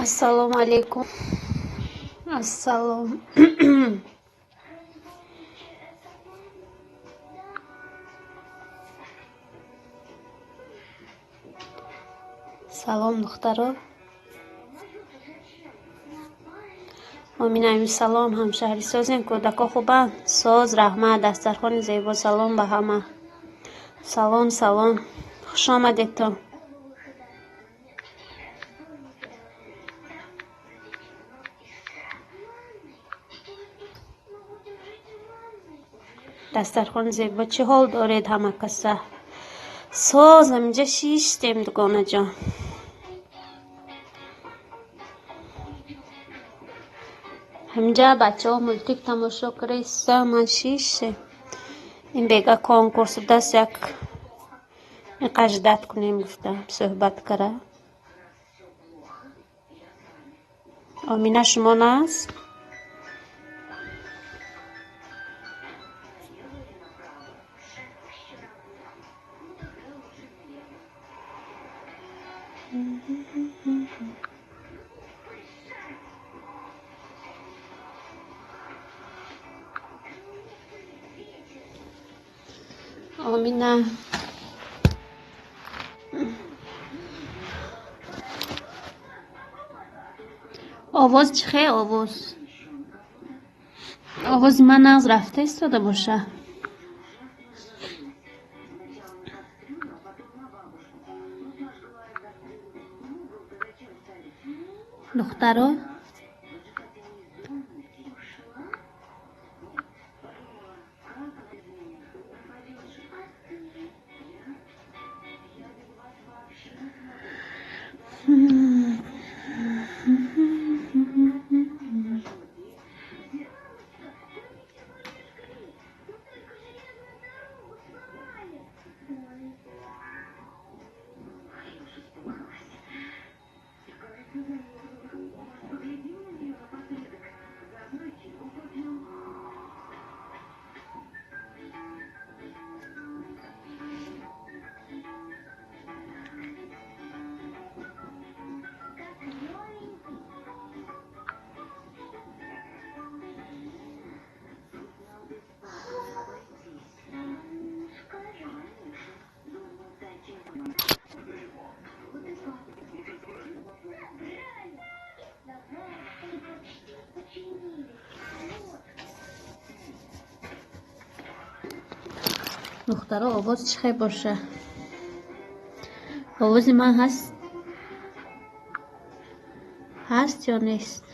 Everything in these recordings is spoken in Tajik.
Ассалому алайкум. Ассалом. Салом, духтаро. Оминаим, салом, ҳамшаҳрӣ, созем, кӯдако хубанд? Соз, раҳмат, дастархони зебо, салом ба ҳама. Салом, салом. Хуш омадедтон. Дастархони зебо, чӣ ҳол доред ҳама каса? Соз, ҳаминҷа шиштем, дугонаҷон. Ҳаминҷа бачаҳо мультик тамошо карда, ман шиштем. Ин бега конкурс будаст, як инқадр ждать кунем гуфтам, суҳбат кара. Омина, шумо наст? Омина. Овоз чӣ хел овоз? Овози ман нағз рафта истода боша? Духтаро? Духтаро, овоз чӣ хел боша? Овози ман ҳаст? Ҳаст ё нест?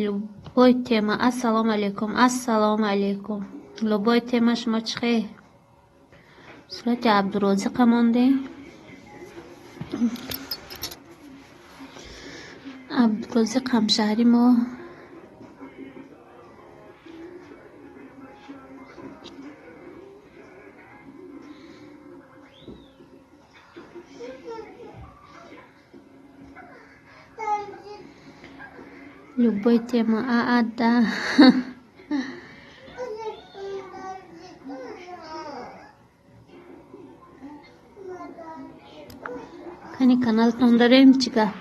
Любой тема. Ассалому алайкум. Ассалому алайкум. Любой тема, шумо чӣ хел? Сурати Абдурозиқа мондем. Абдурозиқ ҳамшаҳри мо. Любой тема. А, да. Кани каналтон дорем, чӣ гап?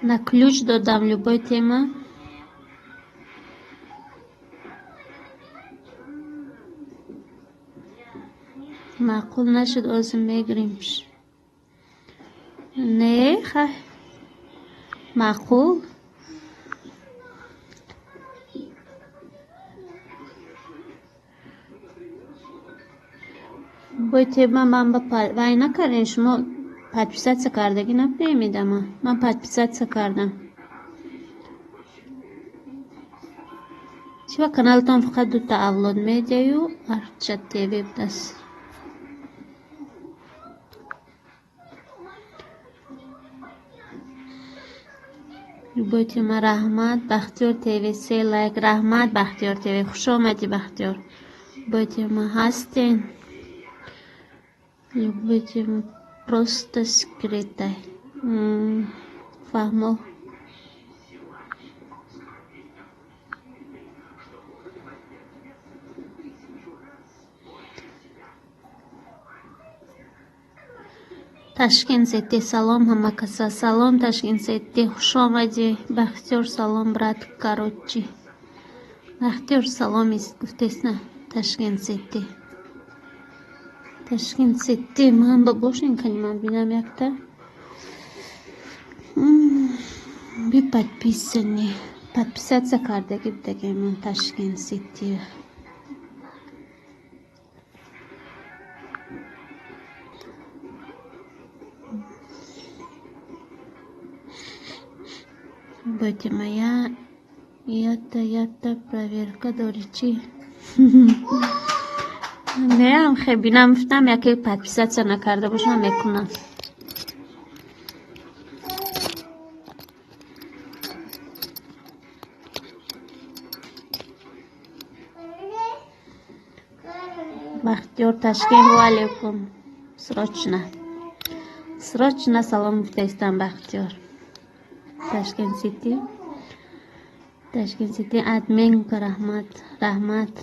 На ключ додам, любой тема. Маъқул нашуд, озим мегирем. Не, хай. Маъқул. Любой тема, ман ба вай накардем, шумо подписаться кардагӣ напремидама. Ман подписаться кардам. Чӣ ба каналтон фақат дута Авлод Медиаю Арча ТВ будаст? Любой тема, раҳмат. Бахтиёр ТВ, се лайк. Раҳмат, Бахтиёр ТВ, хуш омадӣ, Бахтиёр. Любой тема, ҳастен? Любой тема, просто скрытай. Фаҳмо. Ташкент Сити, салом ҳама каса. Салом, Ташкент Сити, хуш омадӣ. Бахтиёр, салом, брат. Короче, Бахтиёр салом гуфтест на? Ташкент Сити, Ташкент Сити, ман ба бошен, кани ман бинам якта. Би подписанный, подписаться кардаги будагем Ташкент Сити. Боти моя, ята ята проверка дори чӣ? Неам, хе бинам, гуфтам, яке подписаться накарда бошам, мекунам. Бахтиёр, Ташкент, ва алейкум. Срочно, срочно салом гуфтаистам, Бахтиёр. Ташкент Сити, Ташкент Сити, админка, раҳмат, раҳмат.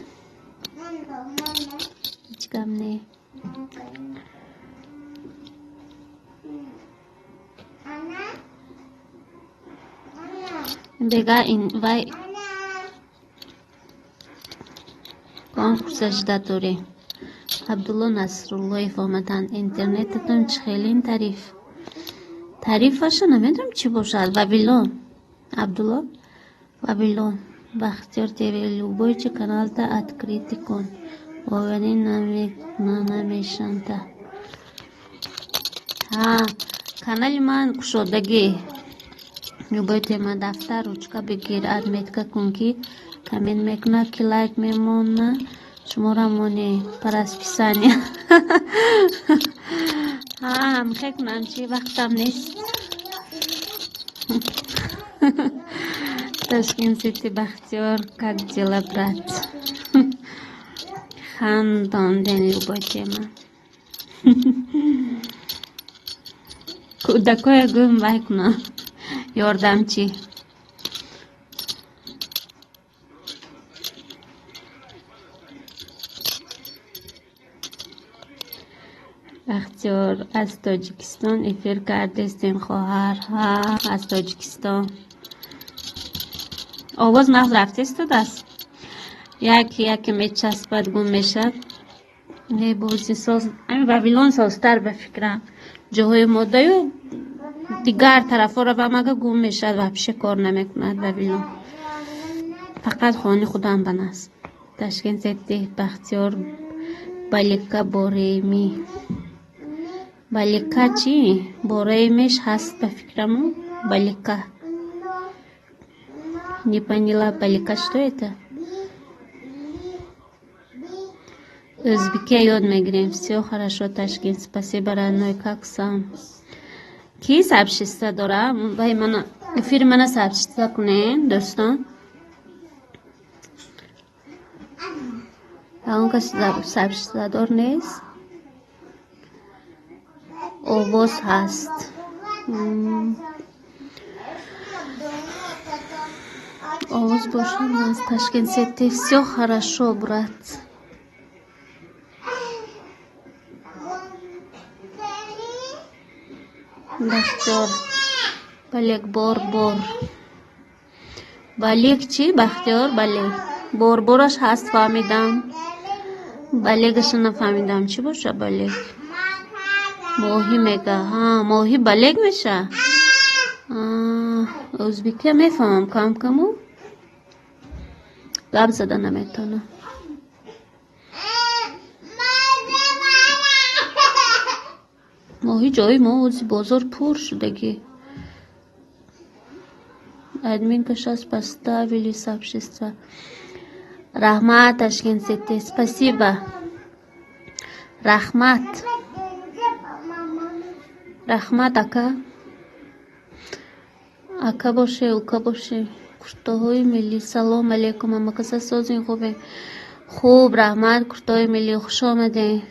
Ҳеҷ гап не. Бега ин вай конкурса ждать дорем. Абдулло Насруллоев омаданд. Интернетатон чӣ хелин тариф? Тарифаша намедонам чӣ бошад. Вавилон, Абдулло, Вавилон. Бахтиёр ТВ, любой чи каналта открытый кун. Боварӣ намешанта. Ҳа, канали ман кушодагӣ. Любой тема, дафтар, ручка бигир, отметка кун, ки коммент мекунад, ки лайк мемона. Шуморо моне по расписанию. Ҳа, мехе кунам чӣ, вақтам нест. Ташкент Сити, Бахтиёр, как дела, брат? Хандонден, любой тема. Кӯдакоя гӯм вай кунам, ёрдамчӣ. Бахтиёр, аз Тоҷикистон эфир кардестем, хоҳар? Ҳа, аз Тоҷикистон. Овоз нағз рафтестудааст? Яке яке мечаспад, гум мешавад. Не, бози соз, ами Вавилон созтар ба фикрам. Ҷоҳои модаю дигар тарафҳо равам, ага, гум мешавад, вообще кор намекунад Вавилон. Фақат хони худам ба наст. Ташкент Сити, Бахтиёр, балика бореми. Балика чӣ? Боремеш ҳаст ба фикраму, балика. Не поняла, балика что это? Ӯзбекия ёд мегирем. Всё хорошо, Ташкент. Спасибо, родной, как сам? Ки сообщество дора? Вай мана эфири мана сообщество кунем, дӯстон. Он кас сообществодор нест? Овоз ҳаст. Овоз бошад аз Ташкент Сити. Всё хорошо, брат. Бахтиёр, балек бор бор. Балек чӣ, Бахтиёр, балек? Борбораш ҳаст, фаҳмидам. Балегаша нафаҳмидам, чӣ боша балек? Моҳӣ мега. Ҳа, моҳӣ балек меша? Ӯзбекия мефаҳмам кам каму. Гап зада наметавонам. Моҳӣ ҷои мо ози бозор пур шудагӣ. Админка сейчас поставили сообщество. Раҳмат, Ташкент Сити. Спасибо. Раҳмат. Раҳмат, ака. Ака боше, ука боше. Куртоҳои миллӣ, салом алейкум, ҳамакаса созин, хубе? Хуб, раҳмат, куртоҳои миллӣ, хуш омадед.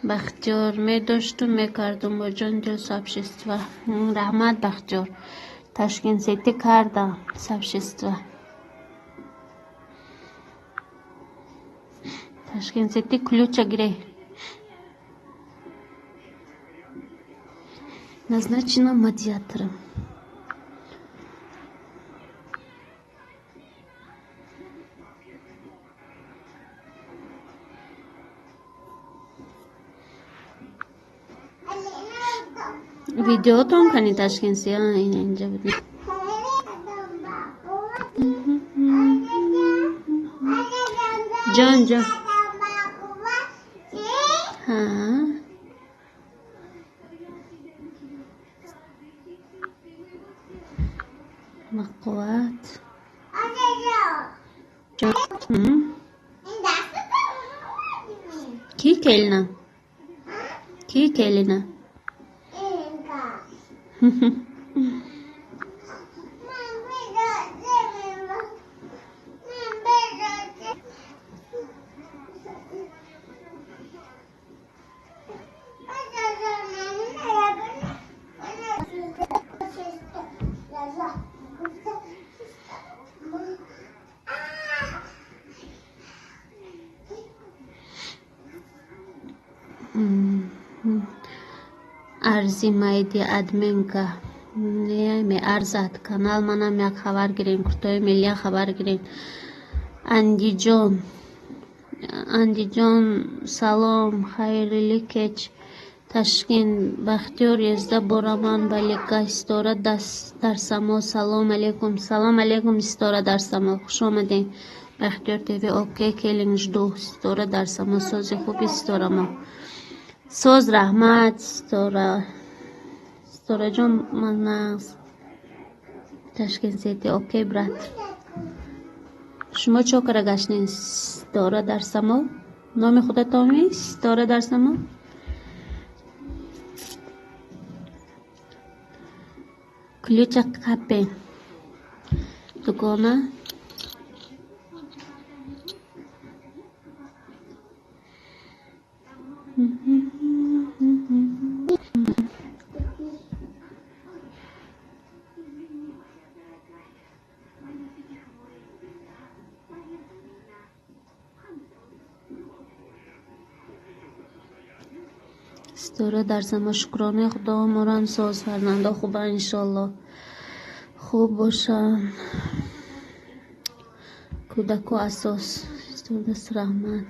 Бахтиёр, медоштум, мекардум бо ҷони дил сообщество. Раҳмат, Бахтиёр. Ташкент Сити кардам сообщество. Ташкент Сити ключа гире. Назначена модератором. Видеотон кани Ташкент Сити инҷа буд. Ҷон, ҷон. Ҳа. Бақувват. Ки келина? Ки келина? Арзи майди админка не меарзад. Канал манам як хабар гирем, куртои миллия хабар гирем. Андиҷон, Андиҷон, салом, хайрли кеч. Ташкент, Бахтиёр езда бораман балика, Ситора дар само, салом алейкум, салом алейкум, Ситора дар само, хуш омадед. Бахтиёр ТВ, окей, келин, жду. Ситора дар само, сози хуби Ситорамо. Соз, раҳмат, Ситора. Ситораҷон, ман нағз. Ташкент Сити, окей, брат. Шумо чо кара гаштед, Ситора дар само? Номи худатон Ситора дар само? Ключа қапе. Дугона. Ситора дар само, шукронаи Худо, морам соз, фарзандо хубанд, иншолло. Хуб бошанд. Кӯдако асос. Ситора, раҳмат.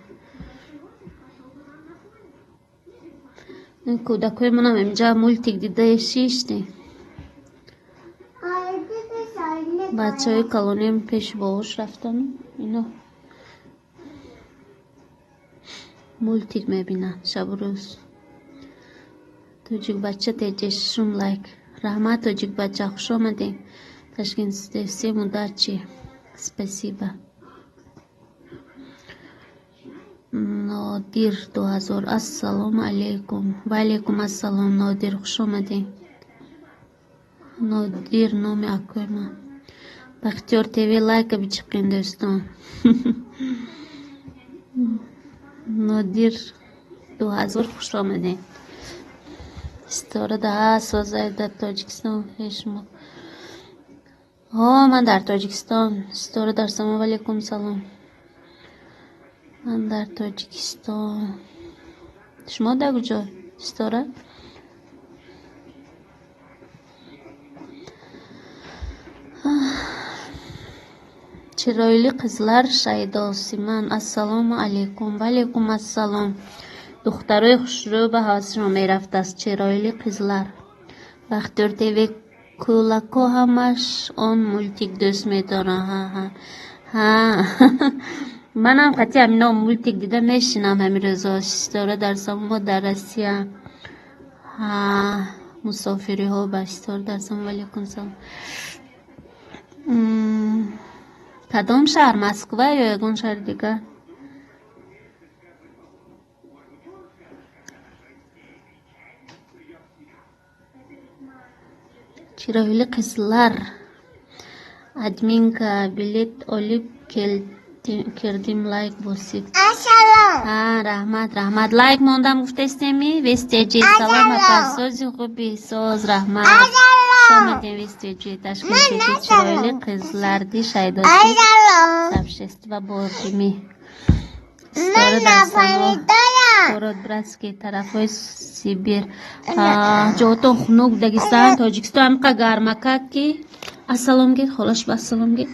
Ин кӯдакои манам инҷа мультик дида шиштем. Бачаҳои калоним пеши бобош рафтану ино мультик мебинанд шабу рӯз. Тоҷикбача теҷешум лайк. Раҳмат, тоҷикбача, хуш омадед. Ташкент Сити, всем удачи. Спасибо. Нодир 2000. Ассалому алейкум. Ва алейкум ассалом, Нодир, хуш омадед. Нодир номи акои ман. Бахтиёр ТВ лайка бичиқин, дӯстон. Нодир 2000, хуш омадед. Ситора да созай дар Тоҷикистон шумо. Ҳо, ман дар Тоҷикистон. Ситора дар само, ва алейкум салом. Ман дар Тоҷикистон. Шумо дар куҷо, Ситора? Chiroyli qizlar shaydosiman. Assalomu alaykum. Va alaykum assalom. Духтарои хушрӯ ба ҳавасшон мерафтааст. Chiroyli qizlar. Бахтиёр ТВ кӯлако ҳамаш он мультик дӯст медоранд. Ҳа, ҳа. Ҳа. Манам қати ҳамино мультик дида мешинам ҳамин рӯзо. Ситора дар само дар Россия. Ҳа, мусофириҳо ба Ситора дар само, ва алейкум салом. Кадом шаҳр? Москва ё ягон шаҳри дигар? Chiroyli qizlar. Adminka bilet olib kirdim, лайк bosib. Ассалом. Ҳа, раҳмат, раҳмат. Лайк мондам гуфтестеми? Вестеҷи, салом апа, сози хуби, соз, раҳмат. Хуш омадем, Вестеҷи, Ташкент Сити, chiroyli qizlardi shaydosi. Ассалом. Сообщество бордими. Ситора дар само город братский тарафҳои Сибир. Ҷотон хунук, Дагестон, Тоҷикистон ҳамқа гармакак ки. Ассалом гир, холаш ба ассалом гир.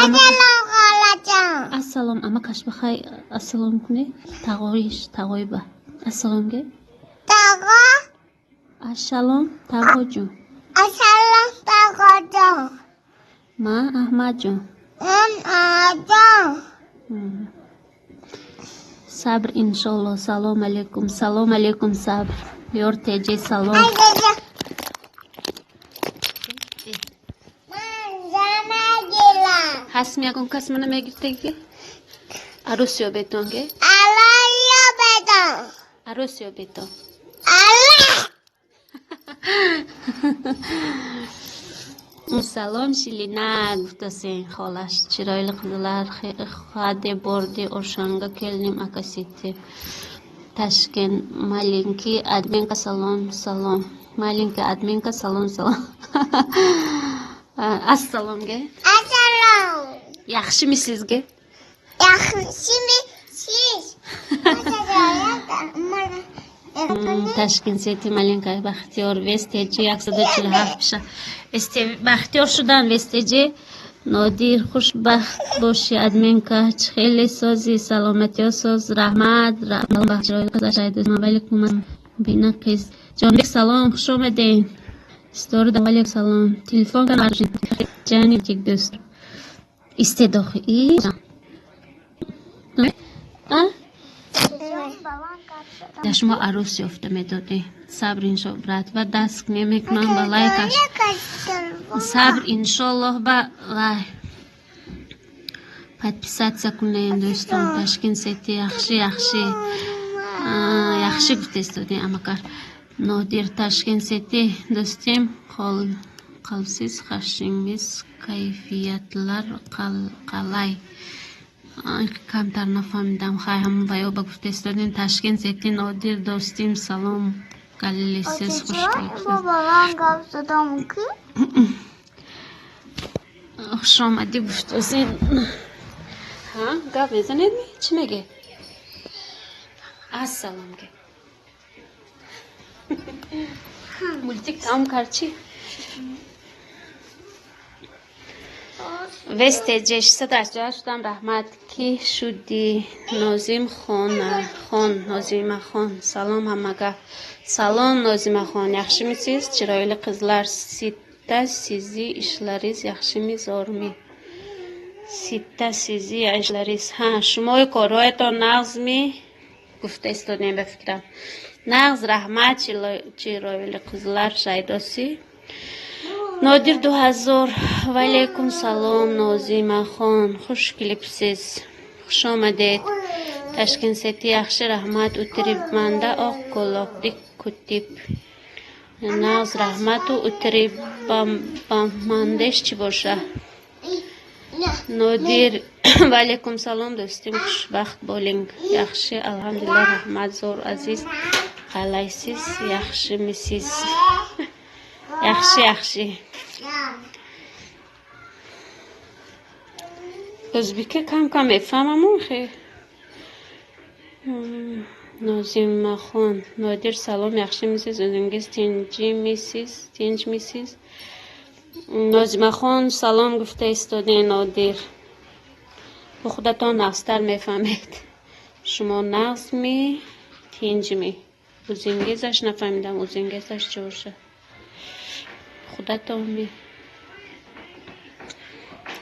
Ассалом холаҷон. Ассалом, амакаш ба хай ассалом кунӣ. Тағоиш, тағои ба. Ассалом гир. Тағо. Ассалом, тағоҷон. Ассалом тағоҷон. Ма Аҳмадҷон. Ман Аҳмадҷон. Сабр иншолло. Салом алейкум. Салом алейкум, Сабр. Ёр теҷи, салом. Ҳастми ягон кас мана мегиртеги? Арӯс ёбетон ге? Арӯс ёбетон. Салом Шилина гуфтасен холаш. Chiroyli qizlar хаде борди ошанга келдим ака Сити. Ташкент маленький админка салом салом. Маленький админка салом салом. Ассалом ге. Ассалом. Yaxshimisiz ге? Yaxshimisiz? Ташкент Сити маленькая Бахтиёр Вестеҷи 147 пиша. Бахтиёр шудан Вестеҷи. Нодир хушбахт бошӣ админка. Хеле сози саломатиё соз, раҳмат. Алейкум бина қиз. Ҷонбек салом, хуш омадед. Ситора алейкум салом. Телефон ҷани дӯст. Истедохи. А? Да шумо арӯс ёфта медодӣ. Сабр иншо брат ва даст намекунам ба лайкаш. Сабр иншоллоҳ ба лай. Подписаться кунем дӯстон. Ташкент Сити яхши яхши. Яхши гуфтестодем амакар. Нодир Ташкент Сити дӯстим qalsiz xashingiz kayfiyatlar qalay. Камтар нафаҳмидам. Хай ҳамон ва ё ба гуфтестодем. Ташкент Сити Нодир дӯстим салом. Галисиз хуш хуш омадӣ гуфтозин. Ҳа, гап мезанед ми? Чӣ мегӯед? Ассалом ге. Мультик тамом кард чӣ? Вестеҷи 688 шудам, раҳмат. Кӣ шудӣ? Нозим хон, Нозимахон. Салом ҳамага. Салом Нозимахон. Yaxshimisiz? Chiroyli qizlar. Sitta sizi ishlariz yaxshimi, zo'rmi? Sitta sizi ishlariz. Ҳа, шумои корҳоятон нағзми? Гуфта истодем ба фикрам. Нағз, раҳмат, chiroyli qizlar шайдосӣ. Нодир 2000. Ва алейкум салом Нозимахон. Хуш келибсиз. Хуш омадед. Ташкент Сити yaxshi, раҳмат. O'tiribmanda oq ko'loklik kutib. Нағз, раҳмату o'tiribmandesh чӣ боша? Нодир ва алейкум салом дӯстим, хушбахт bo'ling. Yaxshi, алҳамдулиллаҳ, раҳмат. Zo'r aziz, qalaysiz, yaxshimisiz? Yaxshi, yaxshi. O'zbekka kam-kam мефаҳмаму хе. Нозимахон. Нодир салом, yaxshimisiz? O'zingiz tinchmisiz? Tinchmisiz? Нозимахон салом гуфта истодем Нодир. Бо худатон нағзтар мефаҳмед. Шумо нағзми, тинҷми? O'zingizаш нафаҳмидам, o'zingizаш чӣ боша? Худатонми?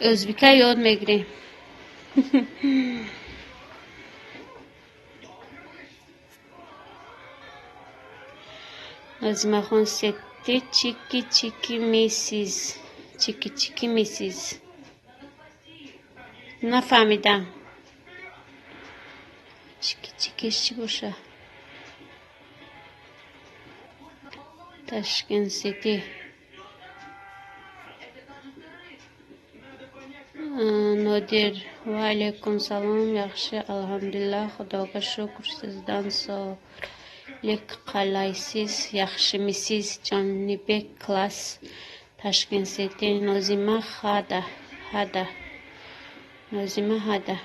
O'zbekka ёд мегирем. Нозимахон Сети чики чики мисиз. Чики чики мисиз. Нафаҳмидам. Чики чикиш чӣ боша? Ташкент Сити. Нодир, ва алайкум салом. Yaxshi, alhamdulillah, Xudoga shukr. Sizdan so'raylik, qalaysiz, yaxshimisiz? Jonibek klass, Tashkent City, Nozima hada, hada. Нозима ҳада.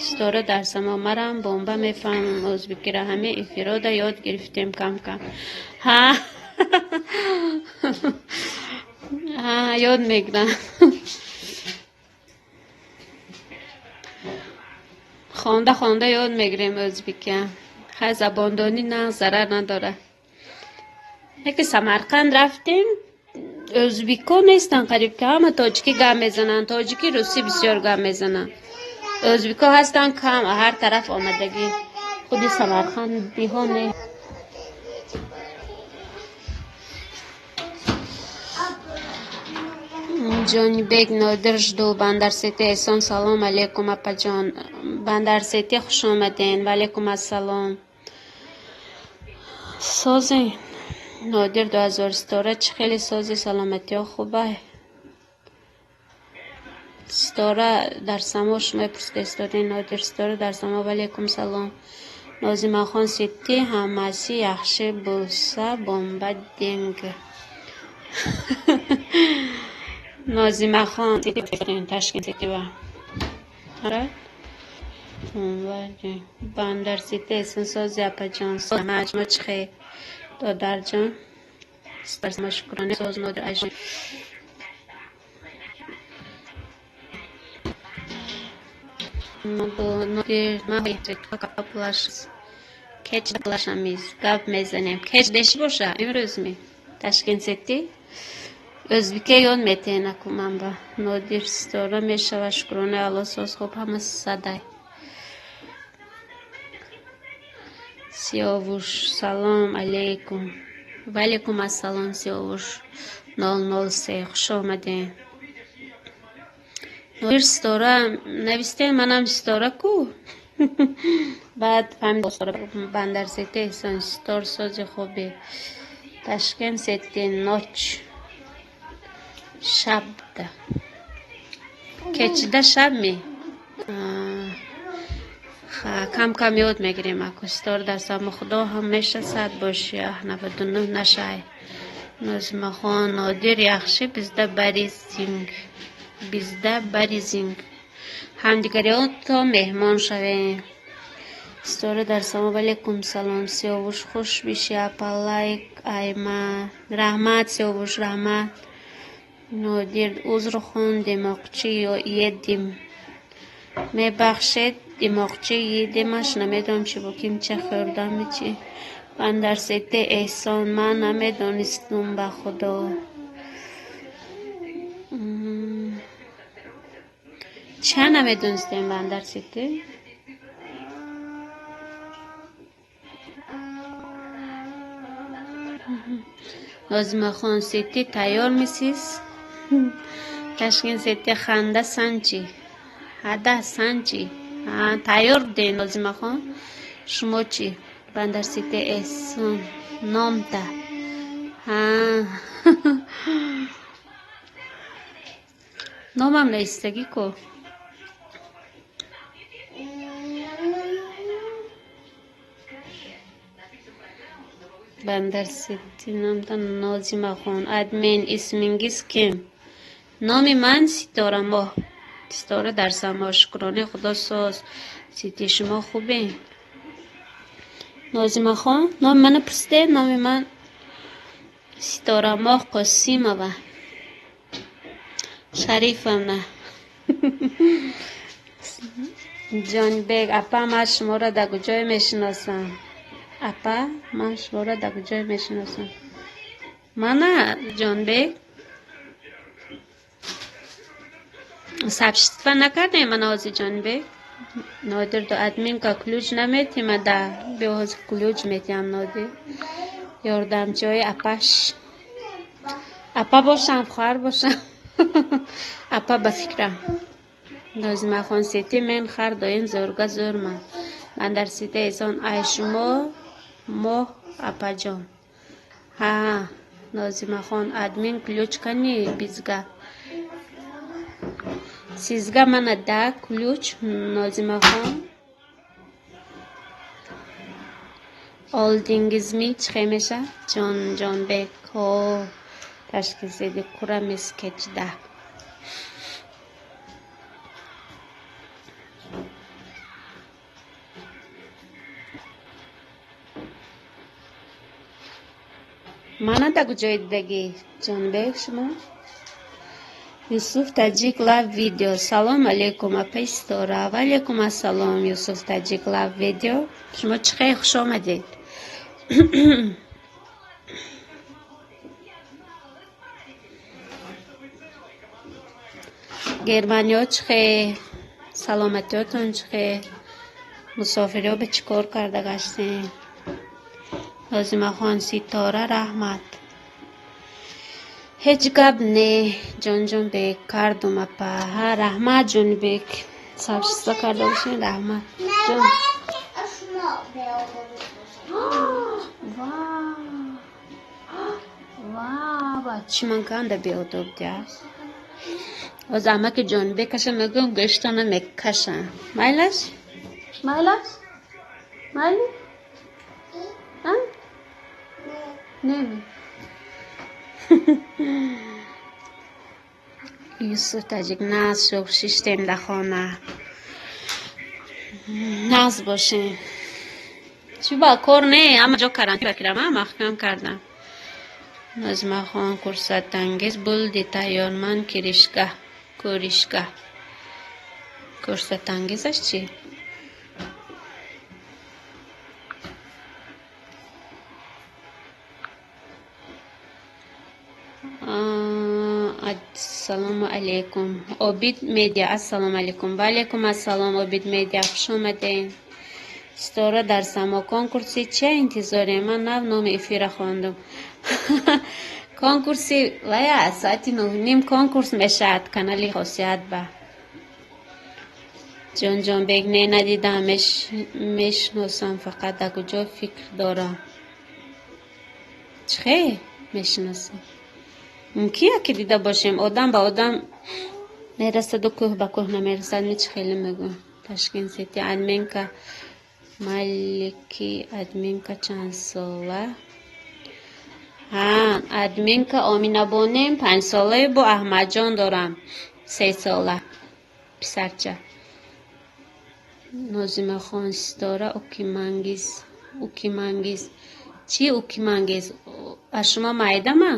Ситора дар само, марам бомба мефаҳмам ӯзбекира, ҳамин эфирода ёд гирифтем кам-кам. Ҳа, ҳа, ёд мегирам. Хонда хонда ёд мегирем ӯзбекия. Хай, забондонӣ на зарар надорад. Яке Самарқанд рафтем, ӯзбеко нестанд қариб ки, ҳама тоҷикӣ гап мезананд, тоҷики, русӣ бисёр гап мезананд. Ӯзбеко ҳастанд кам, ҳар тараф омадагӣ. Худи самарқандиҳо не. Ҷонибек, Нодир жду, Бандарсити, Эҳсон, салом алейкум, апаҷон. Бандарсити, хуш омаден. Ва алейкум ассалом. Созен, Нодир 2000, Ситора, чӣ хеле сози, саломатиҳо хубай? Ситора дар само, шумо пурсида истодем. Нодир, Ситора дар само, ва алейкум салом. Нозимахон Сити, ҳамаси яхши булса бомба денг. Нозимахон Ташкент Сити ва Бандар Сити, эҳсон, сози, апаҷон. Шумо чӣ хел, додарҷон? Шукрона, соз, Нодир айшон. Нодир, кеч плашамиз, гап мезанем. Кеч деш боша, имрӯз ми? Ташкент Сити? Ӯзбеке ёд метиҳен аку манба. Нодир, Ситора мешава, шукронаи Алло, соз, хуб, ҳама садай. Сиёвуш, салом алейкум. Ва алейкум ассалом, Сиёвуш 003, хуш омаден. Нодир, Ситора навистем, манам Ситора ку. Баъд фаҳмидам Бандар Сити, Эҳсон, Ситор, сози, хубе. Ташкент Сити, ночь. Шабда. Кечида шаб ми? Кам кам ёд мегирем аку. Ситора дар само, Худо ҳамеша сад боши, аҳ, 99 нашай. Нозимахон, Нодир, яхши, bizda баризинг. Bizda баризинг. Ҳамдигариёто меҳмон шавем. Ситора дар само, ва алейкум салом. Сиёвуш, хуш биши, апа, лайк айма. Раҳмат, Сиёвуш, раҳмат. Нодир, узр хон, димоқчи едим. Мебахшед, димоқчи едимаш, намедонам чӣ бо ким ча хӯрдами чӣ. Бандар Сити, Эҳсон, ман намедонистум, ба Худо. Ча намедонистем, Бандар Сити? Нозимахон Сити, тайёр мисиз? Ташкент Сити, ханда санчи. Ҳада санчи. Ҳа, тайёр будем, Нозимахон. Шумо чӣ? Бандар Сити, Эҳсон, номта. Ҳа. Номам навистагӣ ку. Бандар Сити номта Нозимахон. Админ, исмингиз ким? Номи ман Ситора Моҳ. Ситора дар само, шукронаи Худо, соз. Сити, шумо хубед? Нозимахон, номи мана пурсидед? Номи ман Ситора Моҳ Қосимова. Шарифовна. Ҷонибек, апа, ман шуморо дар куҷое мешиносам? Апа, ман шуморо дар куҷое мешиносам? Мана, Ҷонбек? Сообщество накардем мана ҳозир, Ҷонибек? Нодир ду админка ключ наметима да, биё ҳозир ключ метиҳам, Нодир. Ёрдамчиҳои апаш. Апа бошам, хоҳар бошам. Апа ба фикрам. Нозимахон Сити, мен хар доим зӯрга зӯрман. Бандар Сити, Эҳсон, ай шумо моҳ, апаҷон. Ҳа, Нозимахон, админ ключ кани бизга. Сизга мана да ключ, Нозимахон. Oldingizmi чӣ меша? Ҷонҷонбек, ҳо, ташкил зеди курамиз кечда. Мана да куҷои дидагӣ, Ҷонбек, шумо? Юсуф Таҷик лав видео. Салом алейкум, апаи Ситора. Ва алейкум ассалом, Юсуф Таҷик лав видео. Шумо чӣ хел, хуш омадед. Германиё чӣ хел? Саломатиётон чӣ хел? Мусофириё ба чӣ кор карда гаштем? Нозимахон, Ситора, раҳмат. Ҳеҷ гап не, Ҷонҷонбек, кардум, апа. Ҳа, раҳмат, Ҷонбек. Сабшиста карда бошем, раҳмат. Ҷон. Ва, чӣ ман канда беодоб дия. Ҳозир амаки Ҷонбекаша мегӯям, гӯштона мекашам. Майлаш? Майлаш? Майли? А? Неми. Юсуф Таҷик, нағз, шукр, шиштем дар хона. Нағз бошем. Чӣ ба кор не, ҳама ҷо карантин кирам, маҳкам кардам. Нозимахон, курсатангиз булди тайёр, ман киришга, кӯришга. Курсатангизаш чӣ? Ассалому алейкум. Обид Медиа, ассалому алейкум. Ва алейкум ассалом, Обид Медиа, хуш омадед. Ситора дар само конкурси чия интизорем? Ман нав номи эфира хондум. Конкурси вая соати 9:30 конкурс мешавад канали Хосият ба. Ҷонҷонбек, не, надидам, мешиносам, фақат дар куҷо фикр дорам. Чӣ хел мешиносем? Мумкин яке дида бошем, одам ба одам мерасаду кӯҳ ба кӯҳ намерасад, ми чӣ хеле мегӯям. Ташкент Сити, админка Малики, админка чанд сола? Ҳа, админка Оминабонем 5 солаю бо Аҳмадҷон дорам 3 сола писарча. Нозимахон, Ситора, укимангиз, укимангиз. Чӣ укимангиз? Аз шумо майдама?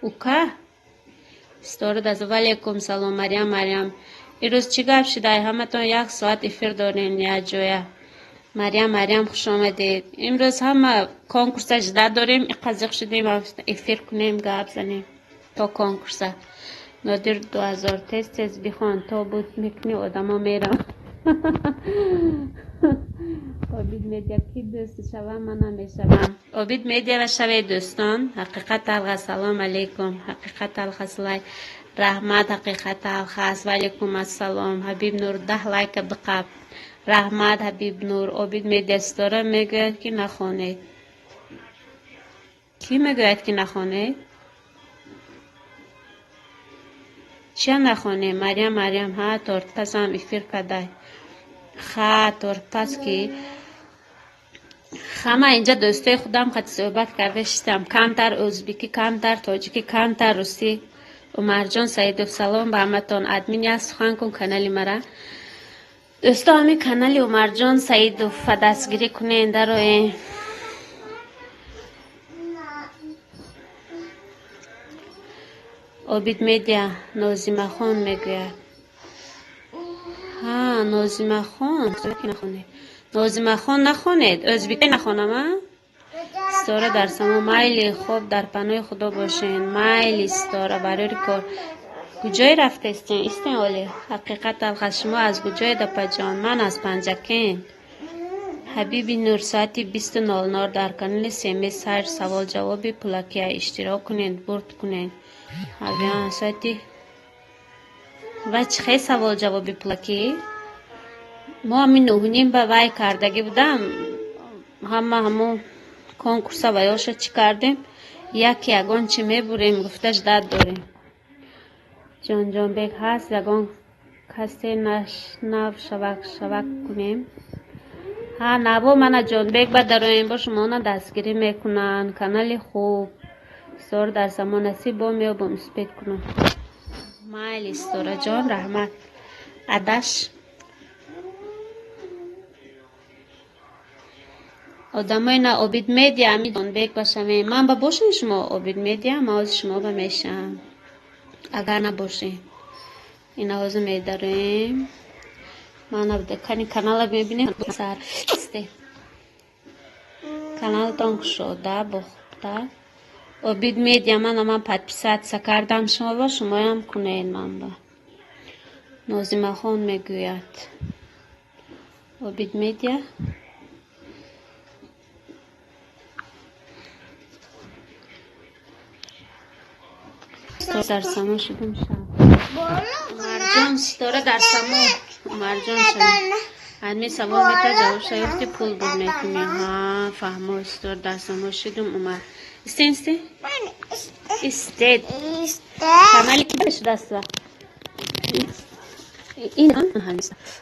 Ука? Ситора даст. Ва алейкум салом, Марьям, Марьям. Ирӯз чӣ гап шуда? Ҳаматон як соат эфир дорем якҷоя. Марьям, Марьям, хуш омадед. Имрӯз ҳама конкурса жда дорем, иқа зиқ шудем, эфир кунем, гап занем то конкурса. Нодир 2000, тез тез бихон, то буд мекунӣ, одамо мерам. Обид Медиа, ки дӯст шавам, ман намешавам. Обид Медиа шавед, дӯстон. Ҳақиқат талха, салом алейкум. Ҳақиқат талхас лайк. Раҳмат, Ҳақиқат талхас. Ва алейкум ассалом. Ҳабиб Нур, 10 лайка биқаб. Раҳмат, Ҳабиб Нур. Обид Медиа, Ситора мегӯяд, ки нахонед. Кӣ мегӯяд, ки нахонед? Чия нахонем? Марьям, Марьям, ҳа, тортпазам эфир кадай. Ха, тортпаз ки? Ҳама инҷа дӯстои худам қати суҳбат карда шиштам. Камтар ӯзбекӣ, камтар тоҷикӣ, камтар русӣ. Умарҷон Саидов, салом ба ҳаматон. Админ, як сухан кун канали мара. Дӯсто, ҳамин канали Умарҷон Саидов дастгирӣ кунен, дароен. Обид Медиа, Нозимахон мегӯяд. Ҳа, Нозимахон, нахонед. Нозимахон, нахонед. Ӯзбекӣ нахонам, а? Ситора дар само, майли, хоб, дар паноҳи Худо бошен. Майли, Ситора, барори кор. Куҷое рафтестен? Истен оле. Ҳақиқат талхас, шумо аз куҷоед, апаҷон? Ман аз Панҷакент. Ҳабиби Нур, соати 20:00 дар канали СМС ҳар савол-ҷавоби пулакия иштирок кунед, бурд кунед. Ҳабиан соати ва чӣ хел савол-ҷавоби пулакӣ? Мо ҳамин 9:30 ба вай кардагӣ будам. Ҳама ҳамон конкурса ваёша чӣ кардем? Яке ягон чи мебурем, гуфта ждать дорем. Ҷонҷонбек ҳаст, ягон касе нав шавак шавак кунем. Ҳа, наво мана Ҷонбек ба дароем, бо шумона дастгирӣ мекунанд. Канали хуб. Ситора дар само насиб бо меёбам успеть кунам. Майли, Ситораҷон, раҳмат. Адаш. Одамои на Обид Медиа, ами Ҷонбек башавем. Ман ба бошем шумо Обид Медиа, ман ҳозир шумо ба мешам. Агар набошем. Ина ҳозир медароем. Ман кани канала мебинем. Сар. Каналтон кушода, бохта. Обид Медиа мана ман подписаться кардам шумо ба, шумоям кунед ман ба. Нозимахон мегӯяд. Обид Медиа. Дар само шудам шаб. Умарҷон, Ситора дар само. Умарҷон шудам. Адми савол мета ҷавоб шаёфти пул буд мекунӣ. Ҳа, фаҳмо, Ситора дар само шудум, Умар. Истен, истен? Истед. Канали ки шудааст? Ин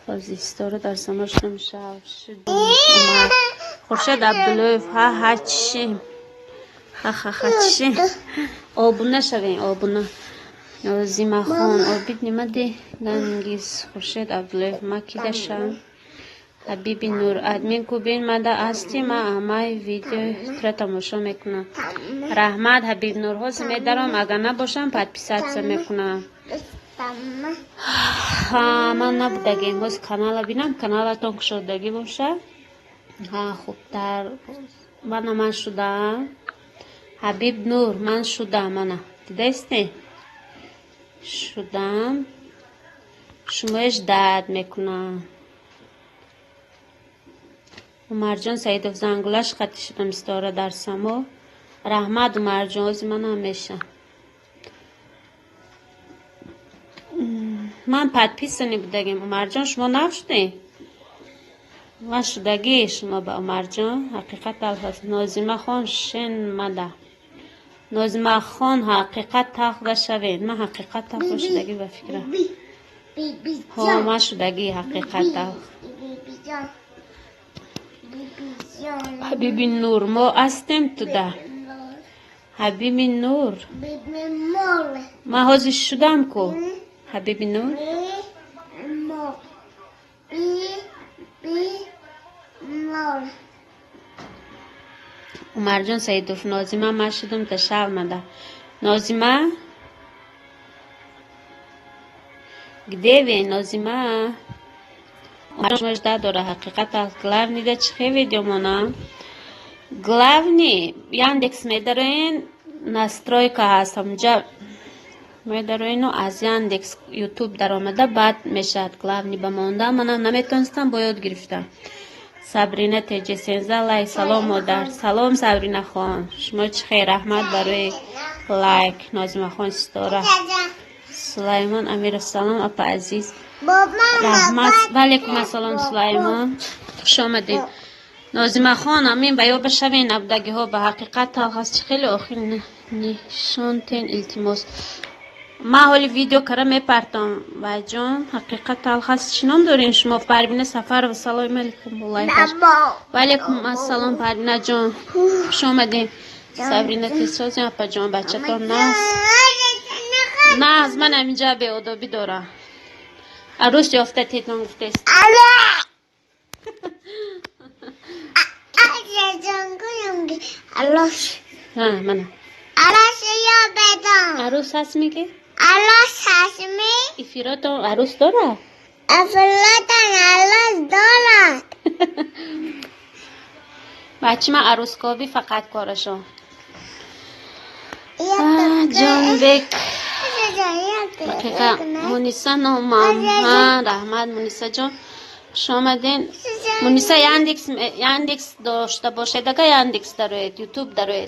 ҳозир Ситора дар само шудум шаб шудум. Умар. Хуршед Абдуллоев, ҳа, ҳа, чӣ? Ха, ха, ха, чӣ? Обуна шавем, обуна. Нозимахон, Обид нимади Гангиз, Хуршед Абдуллоев, ма кидашам? Ҳабиби Нур, админ кубин мада асти, ма амаи видео тра тамошо мекунам. Раҳмат, Ҳабиб Нур, ҳозир медаром, агар набошам, подписаться мекунам. Ҳа, ман набудагем, ҳозир канала бинам, каналатон кушодагӣ бошад. Ҳа, хубтар. Мана ман шудам. Ҳабиб Нур, ман шудам, мана. Дидаисте? Шудам. Шумоеш дард мекунам. Умарҷон Саидов, зангулаш хати шудам, Ситора дар само. Раҳмат, Умарҷон, ҳозир манам мешам. Ман подписанӣ будагем. Умарҷон, шумо нав шудем? Ман шудагӣ шумо ба Умарҷон. Ҳақиқат талхаст. Нозимахон шен мада. Нозимахон, ҳақиқат талх шавед. Ман ҳақиқат талх шудагӣ ба фикрам. Ҳо, ман шудагӣ ҳақиқат талх. Ҳабиби Нур, мо ҳастем туда. Ҳабиби Нур. Ман ҳозир шудам ку. Ҳабиби Нур. Умарҷон Саидов, Нозима, ман шудам ташав мада. Нозима? Где вы, Нозима? Умарҷон жда дора ҳақиқат главный да чӣ видео монам? Главный Яндекс медароен, настройка ҳаст, ҳамҷа медароену аз Яндекс Ютуб даромада баъд мешавад главный ба монда. Манам наметонистам, бо ёд гирифтам. Сабрина теҷе сенза лайк. Салом, модар. Салом, Сабрина хон. Шумо чӣ хел? Раҳмат барои лайк. Нозима хон, Ситора. Сулаймон Амиров, салом, апа азиз. Раҳмат. Ваалайкум ассалом, Сулаймон. Хуш омадед. Нозима хон, амин ба ёба шавен набудагиҳо ба ҳақиқат талх аст. Чӣ хеле охир нишонтен, илтимос. Ман ҳоли видео кара мепартом. Вайҷон, ҳақиқат талх аст. Чӣ ном дорем шумо? Парвина Сафарова, салом алейкум. Ваалайкум ассалом, Парвина ҷон. Хуш омадем. Сабрина тесозем, апаҷон, бачатон наз. Наз, ман ҳаминҷа беодобӣ дорам. Арӯс ёфта тетон гуфтест. Ҳа, мана. Арӯс ҳаст меги? Арӯс ҳаст ми? Ифиротон арӯс дорад? Ифиротон арӯс дорад. Бачи ман арӯскобӣ фақат корашон. Ҷонбек. Дақиқа Муниса номам. Ҳа, раҳмат, Муниса ҷон. Хуш омаден. Муниса, Яндекс, Яндекс дошта бошед, ага Яндекс дароед, Ютуб дароед.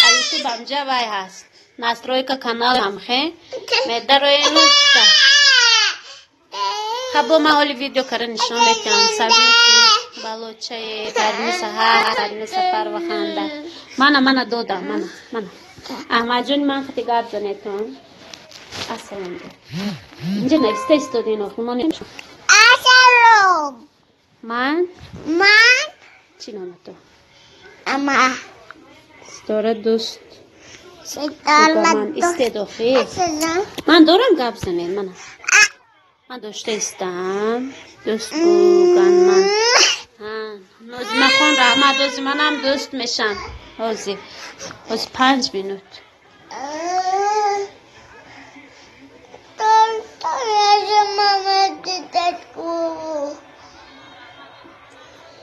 А Ютуб ҳамҷа вай ҳаст. Настройка канал ҳамхе. Медароену чита. Хабо ман ҳоли видео кара нишон метиҳам. Сабри балочае, Парвини Саҳар, Парвини Сафарова ханда. Мана, мана додам, мана, мана. Аҳмадҷони ман хати гап занетон. Ассалом. Инҷа нависта истодин охи мо. Ассалом. Ман? Ман. Чӣ номато? Ама. Ситора дӯст. Ситора ман дӯст. Истед охи. Ассалом. Ман дорам гап занед мана. Ман дошта истам. Дӯст буган ман. Ҳа, Нозимахон раҳмат, ози манам дӯст мешам. Ҳозир. Ҳозир 5 минут.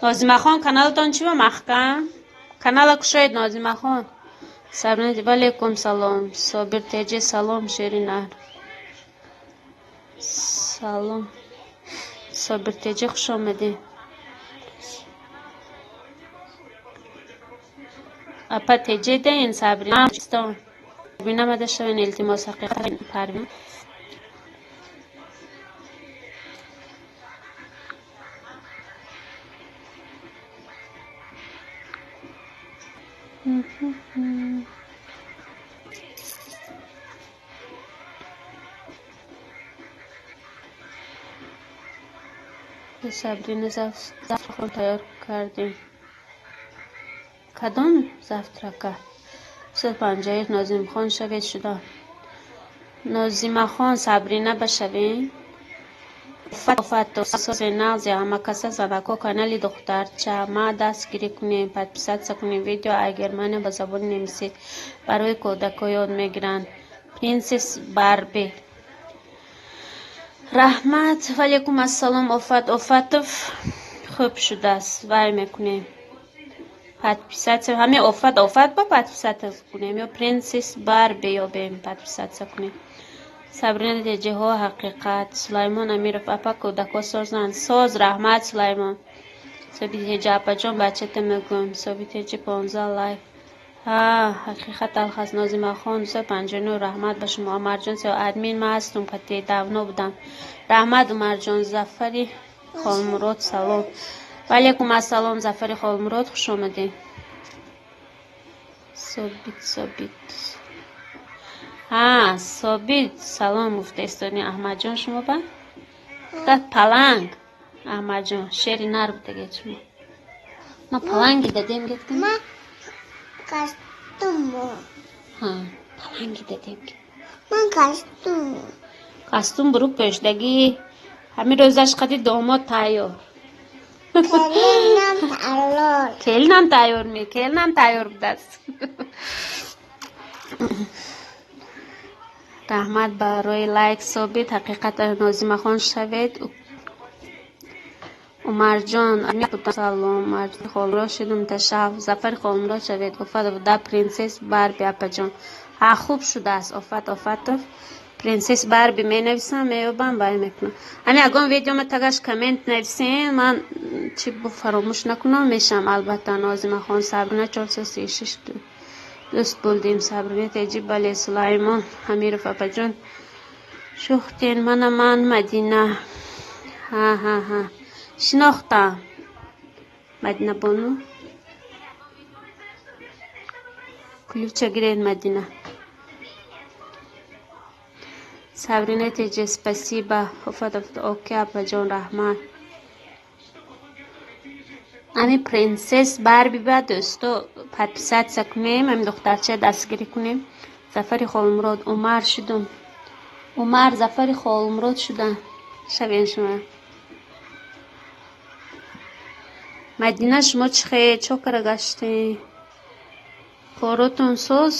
Нозимахон, каналатон чӣ ба маҳкам? Канала кушоед, Нозимахон. Сабрина, валейкум салом. Собир теҷе салом, Шеринар. Салом. Собир теҷе хуш омадед. Апа теҷе деин Сабрина. Сабрина мада шавен илтимос ҳақиқат Парвин. Сабрина завтрак тайёр кардем. Кадом завтрака? 251 Нозимхон шавед шуда. Нозимахон Сабрина башавед. Офат нағзи ҳамакаса занако канали духтарча ма дастгирӣ кунем, подписаться кунем. Видео ай Германия ба забони немисӣ барои кӯдако ёд мегиранд. Принцесс Барби. Раҳмат, валейкум ассалом Офат Офатов хуб шудааст. Вай мекунем. Подписаться ҳамин Офат Офат ба подписаться кунем ё Принцесс Барби ёбем подписаться кунем. Сабрина теҷеҳо ҳақиқат. Сулаймон Амиров апа кӯдако созанд. Соз раҳмат Сулаймон. Соби теҷа апаҷон бачата мегӯям. Соби теҷи 15 лайк. Ҳа, ҳақиқат алхас Нозимахон 259 раҳмат ба шумо. Умарҷон сео админ ма ҳастум кати давно будам. Раҳмат Умарҷон. Зафари Холмурод салом. Валейкум ассалом Зафари Холмурод хуш омадед. Собит Собит. Ҳа, Собит салом гуфта истони Аҳмадҷон шумо ба? Гуфтад паланг. Аҳмадҷон, шери нар будагед шумо. Ма паланги дадем гуфтем? Ма костюм. Ҳа, паланги дадем. Ман костюм. Костюм буру пӯшдагӣ. Ҳамин рӯзаш қади домод тайёр. Келинам тайёр. Келинам тайёр ми, келинам тайёр будааст. Раҳмат барои лайк Собит. Ҳақиқатан Нозимахон шавед. Умарҷон салом. Умарҷон Холмурод шудум ташаф. Зафари Холмурод шавед. Офат да Принцесс Барби апаҷон. Ҳа, хуб шудааст. Офат Офатов Принцесс Барби менависам, меёбам, вай мекунам. Ҳамин ягон видеома тагаш коммент нависен, ман чӣ бу фаромӯш накунам, мешам албатта. Нозимахон Сабрина 436 дӯст булдим. Сабрина теҷи бале Сулаймон Амиров апаҷон шухтен мана ман Мадина. Ҳа ҳа ҳа. Шинохтам. Мадина бону. Ключа гиред Мадина. Сабрина теҷе спасибо. Офатов оке апаҷон раҳмат. Ҳамин Принцесс Барби ба дӯсто подписаться кунем, ҳамин духтарча дастгирӣ кунем. Зафари Холмурод Умар шудум. Умар Зафари Холмурод шудам. Шавен шумо. Мадина шумо чӣ хел чо кара гаштед? Коротон соз?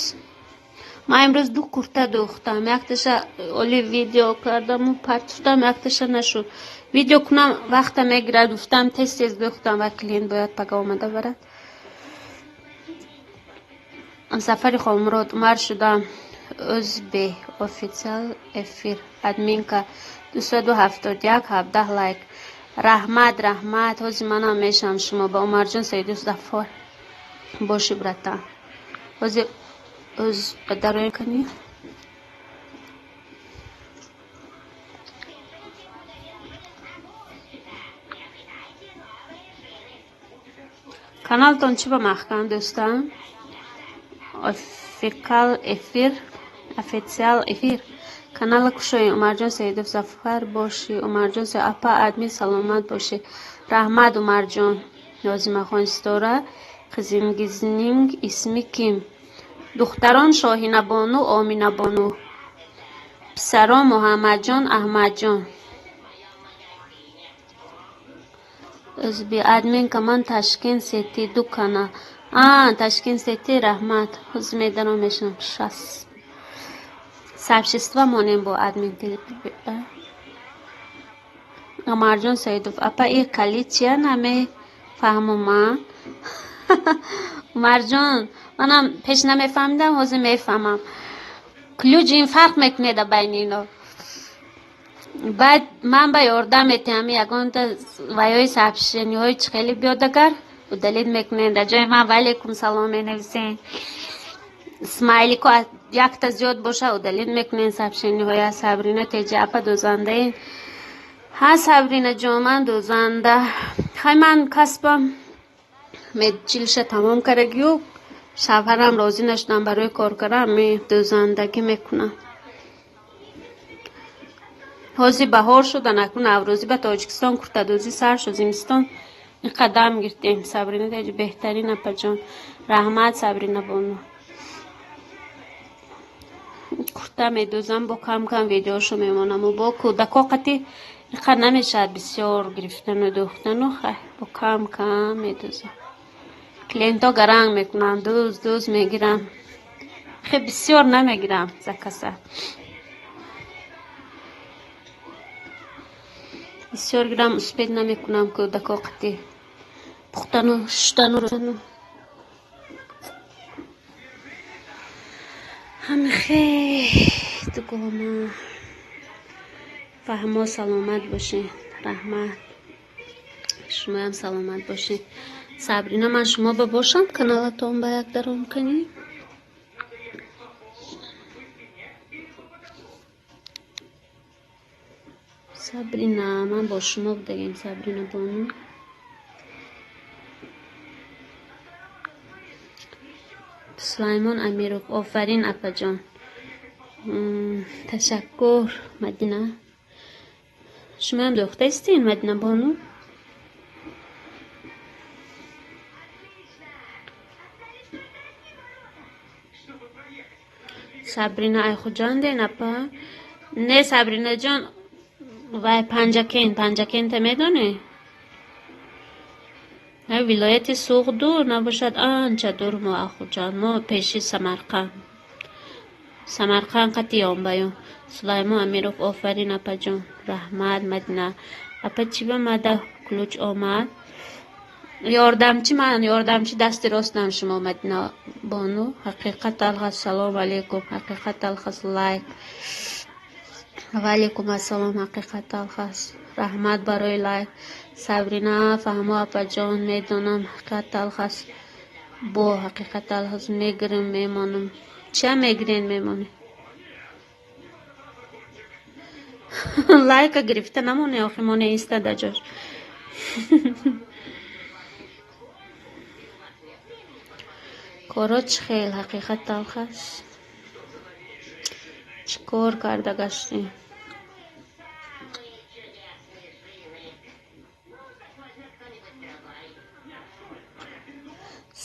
Ман имрӯз ду курта дӯхтам. Якташа оли видео кардаму партуфтам, якташа нашуд. Видео кунам вақта мегирад, гуфтам тез тез дӯхтам ва клиент бояд пага омада барад. Зафари Холмурод Умар шудам. Ӯзбе официал эфир админка 271 17 лайк. Раҳмат, раҳмат. Ҳозир манам мешам шумо ба Умарҷон Саидус Зафар. Боши братан. Ҳозир ӯз дароем кани. Каналтон чӣ ба маҳкам дӯстам? Официал эфир, официал эфир. Канала кушоем. Умарҷон Саидов, зафар бошӣ. Умарҷон, апа админ, саломат бошӣ. Раҳмат, Умарҷон. Нозимахон Ситора, qizingizning ismi kim? Духтарон Шоҳинабону, Оминабону. Писарон Муҳаммадҷон, Аҳмадҷон. Ӯзби админка, ман Ташкент Сети, ду канал. А, Ташкент Сети, раҳмат. Ҳозир медаром, мешинам. Шас. Сообщество монем бо админ. Умарҷон Саидов, апа, и калид чия, намефаҳмум ман. Умарҷон, манам пеш намефаҳмидам, ҳозир мефаҳмам. Ключ ин фарқ мекунеда байни ино. Баъд ман ба ёрдам метиҳам, ягонта ваёи сообщениҳои чӣ хеле биёд, агар удалить мекунед, дар ҷои ман ваалейкум салом менависен. Смайлико якта зиёд боша, удалить мекунед сообщениҳоя. Сабрина Теҷи, апа, дӯзандаен? Ҳа, Сабрина ҷон, ман дӯзанда. Хай, ман касбам медучилища тамом кардагию шавҳарам розӣ нашудам барои кор кардан, дӯзандагӣ мекунам. Ҳозир баҳор шуда, накун наврӯзӣ ба Тоҷикистон куртадӯзӣ сар шуд, зимистон ин қадам гирифтем. Сабрина Теҷи, беҳтарин, апаҷон. Раҳмат, Сабрина бону. Курта медӯзам, бо кам кам видеошо мемонаму бо кӯдако қати иқа намешавад бисёр гирифтану дӯхтану. Хай, бо кам кам медӯзам. Клиентҳо гаранг мекунанд, дӯз дӯз мегирам. Хе, бисёр намегирам заказа. Бисёр гирам, успеть намекунам кӯдако қати пухтану шуштану. Ҳамихе, дугона. Фаҳмо, саломат бошед. Раҳмат. Шумоям саломат бошед. Сабрина, ман шумо ба бошам, каналатон ба як даром кунӣ? Сабрина, ман бо шумо будагем, Сабрина бону. Сулаймон Амиров, офарин, апаҷон. Ташаккур, Мадина. Шумоям дӯхтаистин, Мадина бону? Сабрина Айхуҷанден, апа? Не, Сабринаҷон, вай Панҷакент, Панҷакента медонӣ? Вилояти Суғд дур набошад, анча дур мо Ахуҷанд, мо пеши Самарқанд. Самарқанд қати ёнбаён. Сулаймон Амиров, офарин, апаҷон. Раҳмат, Мадина. Апа, чӣ ба мада ключ омад? Ёрдамчи ман, ёрдамчи дасти ростам шумо, Мадина бону. Ҳақиқат Алхас, салом алейкум. Ҳақиқат Алхас, лайк. Ва алейкум ассалом, Ҳақиқат Алхас. Раҳмат барои лайк. Сабрина, фаҳмо, апаҷон, медонам. Ҳақиқат Алхас. Бо Ҳақиқат Алхас мегирем, мемонам. Чия мегирен, мемонем? Лайка гирифта намоне, охи моне иста дар ҷош. Коро чӣ хел, Ҳақиқат Алхас? Чӣ кор карда гаштем?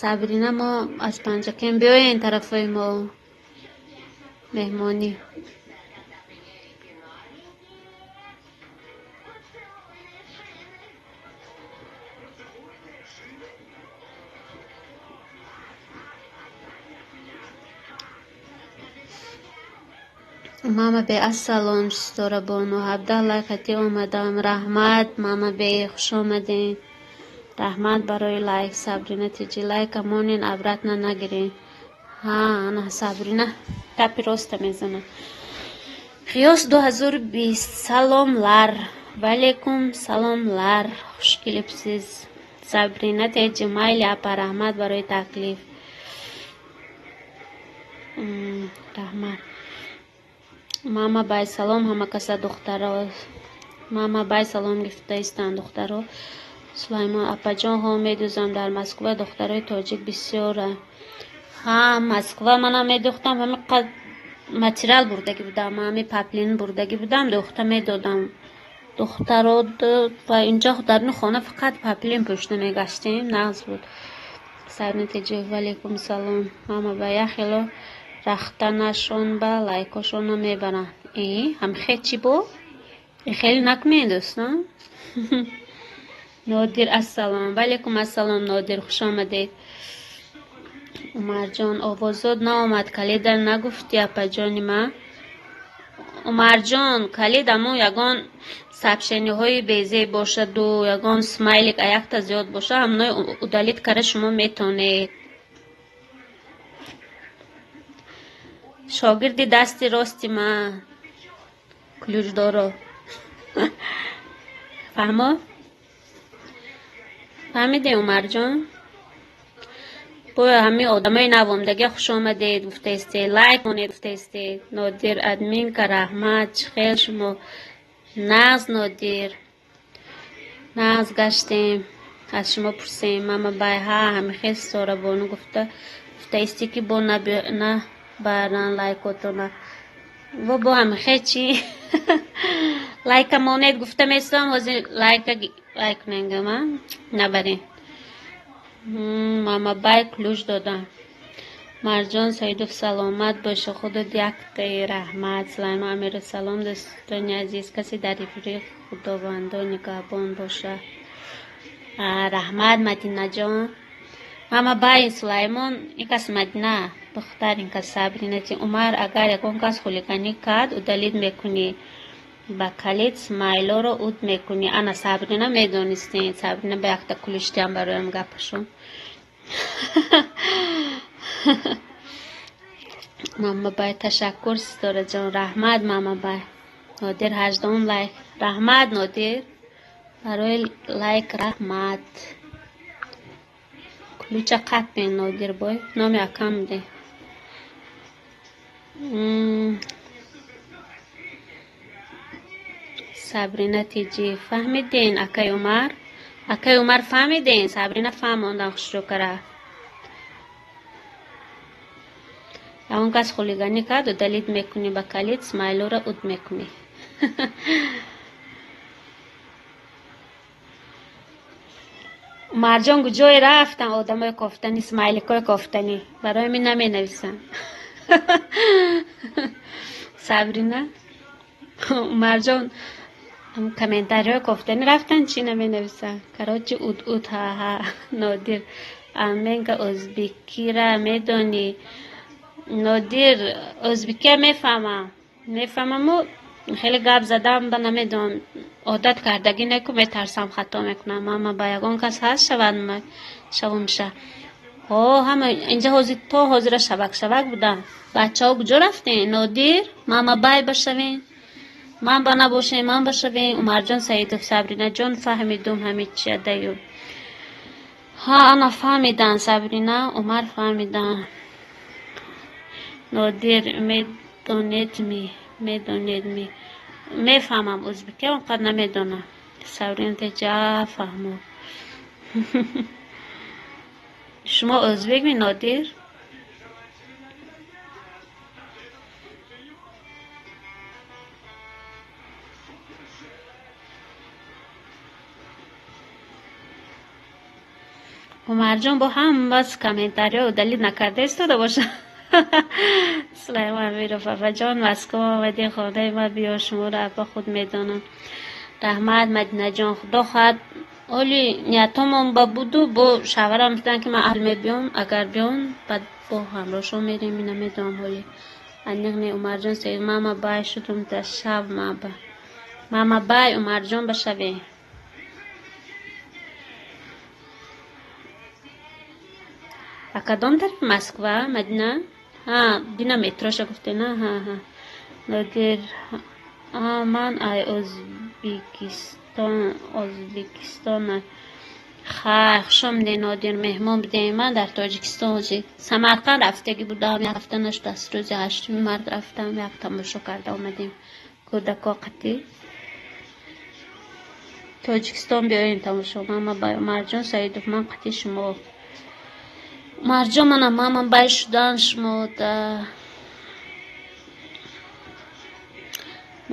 Сабрина, мо аз Панҷакент, биёен тарафҳои мо меҳмонӣ. Мама бе, ассалом, Ситора бону, 17 лайк ҳатӣ омадам. Раҳмат, мама бе, хуш омадед. Раҳмат барои лайк. Сабрина Тиҷи, лайка монен, обратно нагирен. Ҳа, ана Сабрина гапи роста мезанад. Ғиёс 2020, саломлар. Ваалейкум саломлар. Хуш келибсиз. Сабрина Теҷи, майли, апа, раҳмат барои таклиф. Раҳмат. Мама бай, салом ҳама каса, духтаро. Мама бай, салом гирифтаистанд духтаро. Сулаймон, апаҷон, ҳо, медӯзам, дар Москва духтарои тоҷик бисёра. Ҳа, Москва манам медӯхтам, ҳамин қад материал бурдагӣ будам, ҳамин паплин бурдагӣ будам, дӯхта медодам. Духтаро ва инҷо дар ин хона фақат паплин пӯшта мегаштем, нағз буд. Сарни теҷи, валейкум салом. Ҳама ба як хело рахтанашон ба лайкошонро мебаранд. Э, ҳам хе чӣ бо? Хеле накунед, дӯстон. Нодир, ассалом. Валейкум ассалом, Нодир, хуш омадед. Умарҷон, овозот наомад, калида нагуфтӣ, апаҷони ман. Умарҷон, калид аммо ягон сообщениҳои безеб бошаду ягон смайлик аякта зиёд боша, ҳамнои удалить кара шумо метавонед. Шогирди дасти рости ман, ключдоро. Фаҳмо? Фаҳмидем, Умарҷон? Боя ҳамин одамои навомдагия хуш омадед гуфтаистед, лайк монед гуфтаистед. Нодир админка, раҳмат, чӣ хел шумо? Нағз, Нодир. Нағз гаштем. Аз шумо пурсем. Мама бай, ҳа, ҳамин хел Ситорабону гуфта, гуфтаистӣ ки бо набаран лайкотона. Во бо ҳамин хел чӣ? Лайка монед гуфта месам, ҳозир лайка лайк кунем, а? Набарен. Мама бай ключ додам. Марҷон Саидов, саломат боша, худот яктаи раҳмат. Сулаймон Амиров, салом дӯстони азиз, касе дар ифри худовандо нигаҳбон боша. Раҳмат, Мадинаҷон. Мама бай Сулаймон, ин кас Мадина, духтар, ин кас Сабрина. Умар, агар ягон кас хулиганӣ кард, удалить мекунӣ. Ба калид смайлоро уд мекунӣ. Ана Сабрина медонистем. Сабрина ба якта ключ диҳам бароям гапашон. Мама бай, ташаккур, Ситораҷон, раҳмат, мама бай. Нодир, 18-ум лайк. Раҳмат, Нодир. Барои лайк раҳмат. Ключа қапен, Нодир бой. Номи акам де. Сабрина Тиҷи, фаҳмиден, акай Умар? Акай Умар фаҳмиден? Сабрина фаҳмондан хушрӯ кара. Ягон кас хулиганӣ кард, удалить мекунӣ ба калид, смайлоро уд мекунӣ. Умарҷон, куҷое рафтан одамои кофтанӣ, смайликҳои кофтанӣ? Барои мин наменависанд. Сабрина, Умарҷон, комментариҳои кофтанӣ рафтан, чӣ наменависанд? Короче, уд уд, ҳа ҳа. Нодир, аменка ӯзбекира медонӣ? Нодир, ӯзбекия мефаҳмам. Мефаҳмаму хеле гап задам ба намедонам. Одат кардагӣ неку метарсам хато мекунам. Мама ба ягон кас ҳаст шавад шавумша. Ҳо, ҳама инҷа ҳозир то ҳозира шавак шавак будам. Бачаҳо куҷо рафтен? Нодир, мама бай башавен. Ман ба набошем, ман башавем. Умарҷон Саидов, Сабринаҷон фаҳмидум ҳамин чи адаю. Ҳа, ана фаҳмидан Сабрина, Умар фаҳмидан. Нодир, медонед ми? Медонед ми? Мефаҳмам ӯзбекия, он қадр намедонам. Сабрина теҷа фаҳмо. Шумо ӯзбек ми, Нодир? Умарҷон бо ҳамас комментариҳо удалить накарда истода боша. Сулаймон Амиров, апаҷон, Москва омадӣ, хонаи ман биё, шуморо апа худ медонам. Раҳмат, Мадинаҷон, худо хоҳад оли ниятомон ба буду бо шавҳарам гуфтанд ки ман аҳл мебиём, агар биён, баъд бо ҳамроҳшон мерем, ина медонам ҳоли. Аниқ не, Умарҷон Саид, мама бай шудум та шав маба. Мама бай, Умарҷон башаве. А кадом тарафи Москва, Мадина? Ҳа, дина метроша гуфте, на? Ҳа, ҳа. Нодир, ҳа, ман ай Ӯзбекистон, Ӯзбекистон. Хай, хуш омадед, Нодир, меҳмон будем. Ман дар Тоҷикистон ҳозир. Самарқанд рафтагӣ будам, як ҳафта нашуд, аз рӯзи 8 март рафтам, як тамошо карда омадем. Кӯдако қатӣ. Тоҷикистон биёем тамошо. Мама бай Умарҷон Саидов, ман қатӣ шумо. Марҷон, мана мамам бай шудан шумода.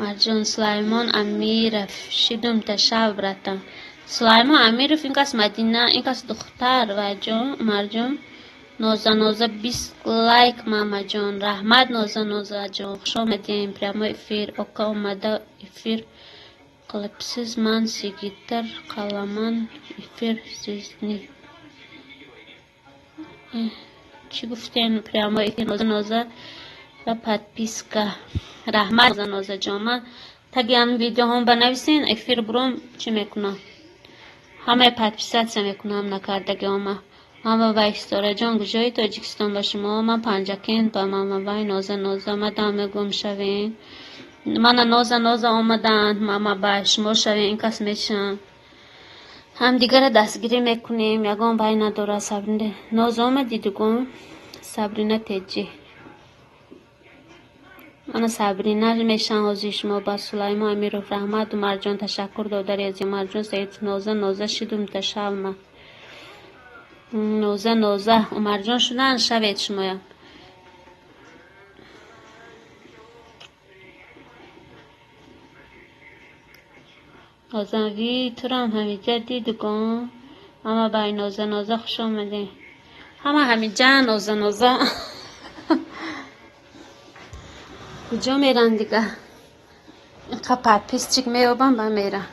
Марҷон, Сулаймон Амиров шидум ташав, братан. Сулаймон Амиров, ин кас Мадина, ин кас духтар вайҷон, Марҷон. Ноза, Ноза, 20 лайк, мамаҷон. Раҳмат, Ноза, Нозаҷон. Хуш омадем. Прямой эфир. Ока омада эфир қилибсиз, ман сигитир қаламан эфир сиzni. Чӣ гуфтем? Прямой эфир, Ноза, Ноза ва подписка. Раҳмат, Ноза, Нозаҷон. Ман таги ҳамин видеоҳом банависен, эфир буром чӣ мекунам? Ҳамаи подписаться мекунам накардагиҳома. Мама вай Ситораҷон, куҷои Тоҷикистон ба шумо? Ман Панҷакент ба мама вай Ноза, Ноза, мадам мегум шавен. Мана Ноза, Ноза омаданд, мама бай шумо шавен, ин кас мешаванд. Ҳамдигара дастгирӣ мекунем, ягон вай надора. Сабрина Ноза омадӣ дугон? Сабрина Теҷӣ. Мана Сабрина мешаванд ҳозир шумо ба Сулаймон Амиров. Раҳмат, Умарҷон, ташаккур додари азиз. Умарҷон Саид, Ноза, Ноза шидум ташавма. Ноза, Ноза, Умарҷон шудан шавед шумоям. Ноза ви турам ҳамиҷа дидугон. Ҳама бай Ноза, Ноза хуш омадем. Ҳама ҳамиҷа Ноза, Ноза. Куҷо меран дига? Инқа подписчик меёбам ба мерам.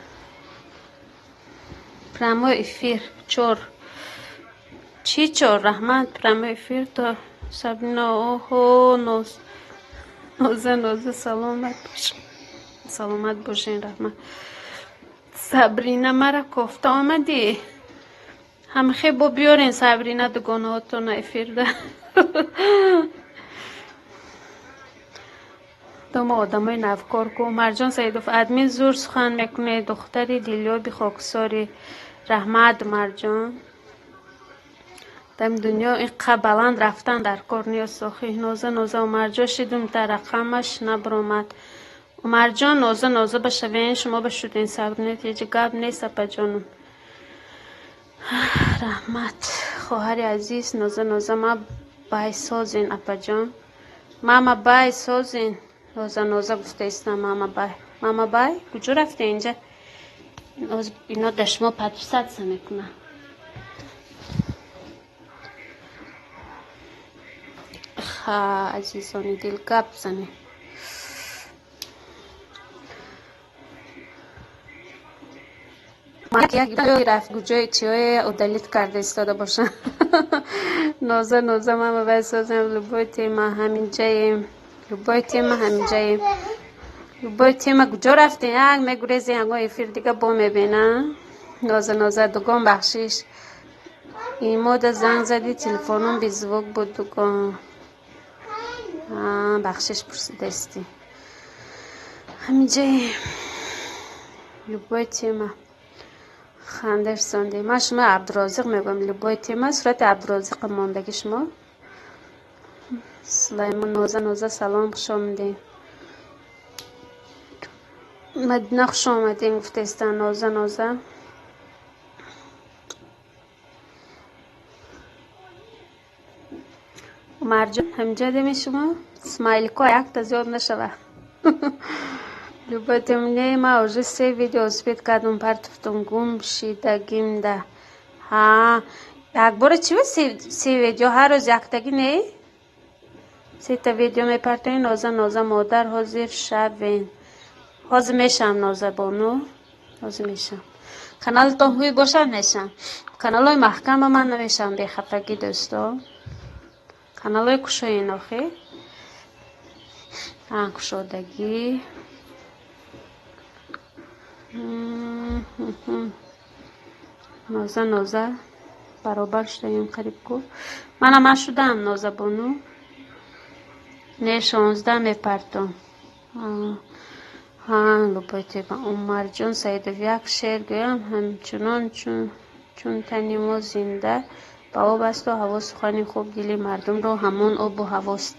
Прямой эфир чор. Чӣ чор? Раҳмат, прямой эфир то Сабина, оҳо, Ноз. Ноза, Ноза, саломат бош. Саломат бошен, раҳмат. Сабрина мара кофта омадӣ? Ҳамихе бо биёрен Сабрина дугонаҳотона эфирда. Дома одамои навкор ку. Марҷон Саидов, админ зур сухан мекунед, духтари дилёби хоксорӣ. Раҳмат, Марҷон. Дами дунё инқа баланд рафтан дар кор нест охи. Ноза, Ноза, Умарҷон шидум та рақамаш набаромад. Умарҷон, Ноза, Ноза ба шавен, шумо ба шуден Сабрина Теҷӣ, гап нест апаҷонум. Раҳмат, хоҳари азиз, Ноза, Ноза, ма бай созен апаҷон. Мама бай созен. Ноза, Ноза гуфтаистам, мама бай. Мама бай, куҷо рафте инҷа? Ино да шумо подписаться мекунам. Ха, азизони дил, гап занем. Рафт куҷои чиҳое удалить карда истода бошам. Ноза, Ноза, мама бай созем, любой тема ҳаминҷаем. Любой тема ҳаминҷаем. Любой тема куҷо рафтем? Як мегурезем, ягон эфир дига бо мебинам. Ноза, Ноза, дугон бахшиш. Имода занг задӣ, телефоном беззвук буд дугон. Бахшиш пурсидаистӣ. Ҳаминҷаем. Любой тема. Ханда расондӣ. Ман шумо Абдурозиқ мегӯям. Любой тема сурати Абдурозиқа мондаги шумо. Сулаймон, Ноза, Ноза, салом, хуш омадем. Мадина хуш омадем гуфтаистанд. Ноза, Ноза. Умарҷон, ҳаминҷа деми шумо? Смайлико якта зиёд нашава. Любой тема не, ма уже се видео успеть кардум, партуфтум, гум шидагимда. Ҳа, якбора чӣ ба се видео ҳар рӯз яктагӣ не? Сета видео мепартоем. Ноза, Ноза, модар ҳозир шавен. Ҳозир мешавам, Ноза бону. Ҳозир мешавам. Каналатон ҳуй бошад мешавам. Каналҳои маҳкама ман намешавам бехафагӣ дӯсто. Каналҳои кушоен охи. А, кушодагӣ. Ноза, Ноза, баробар шудаем қариб ку. Мана ман шудам, Ноза бону. Не, 16 мепартом. Ҳа, любой тема. Умарҷон Саидов, як шеър гӯям, ҳамчунон чун тани мо зинда ба об асту ҳаво, сухани хуб дили мардумро ҳамон обу ҳавост.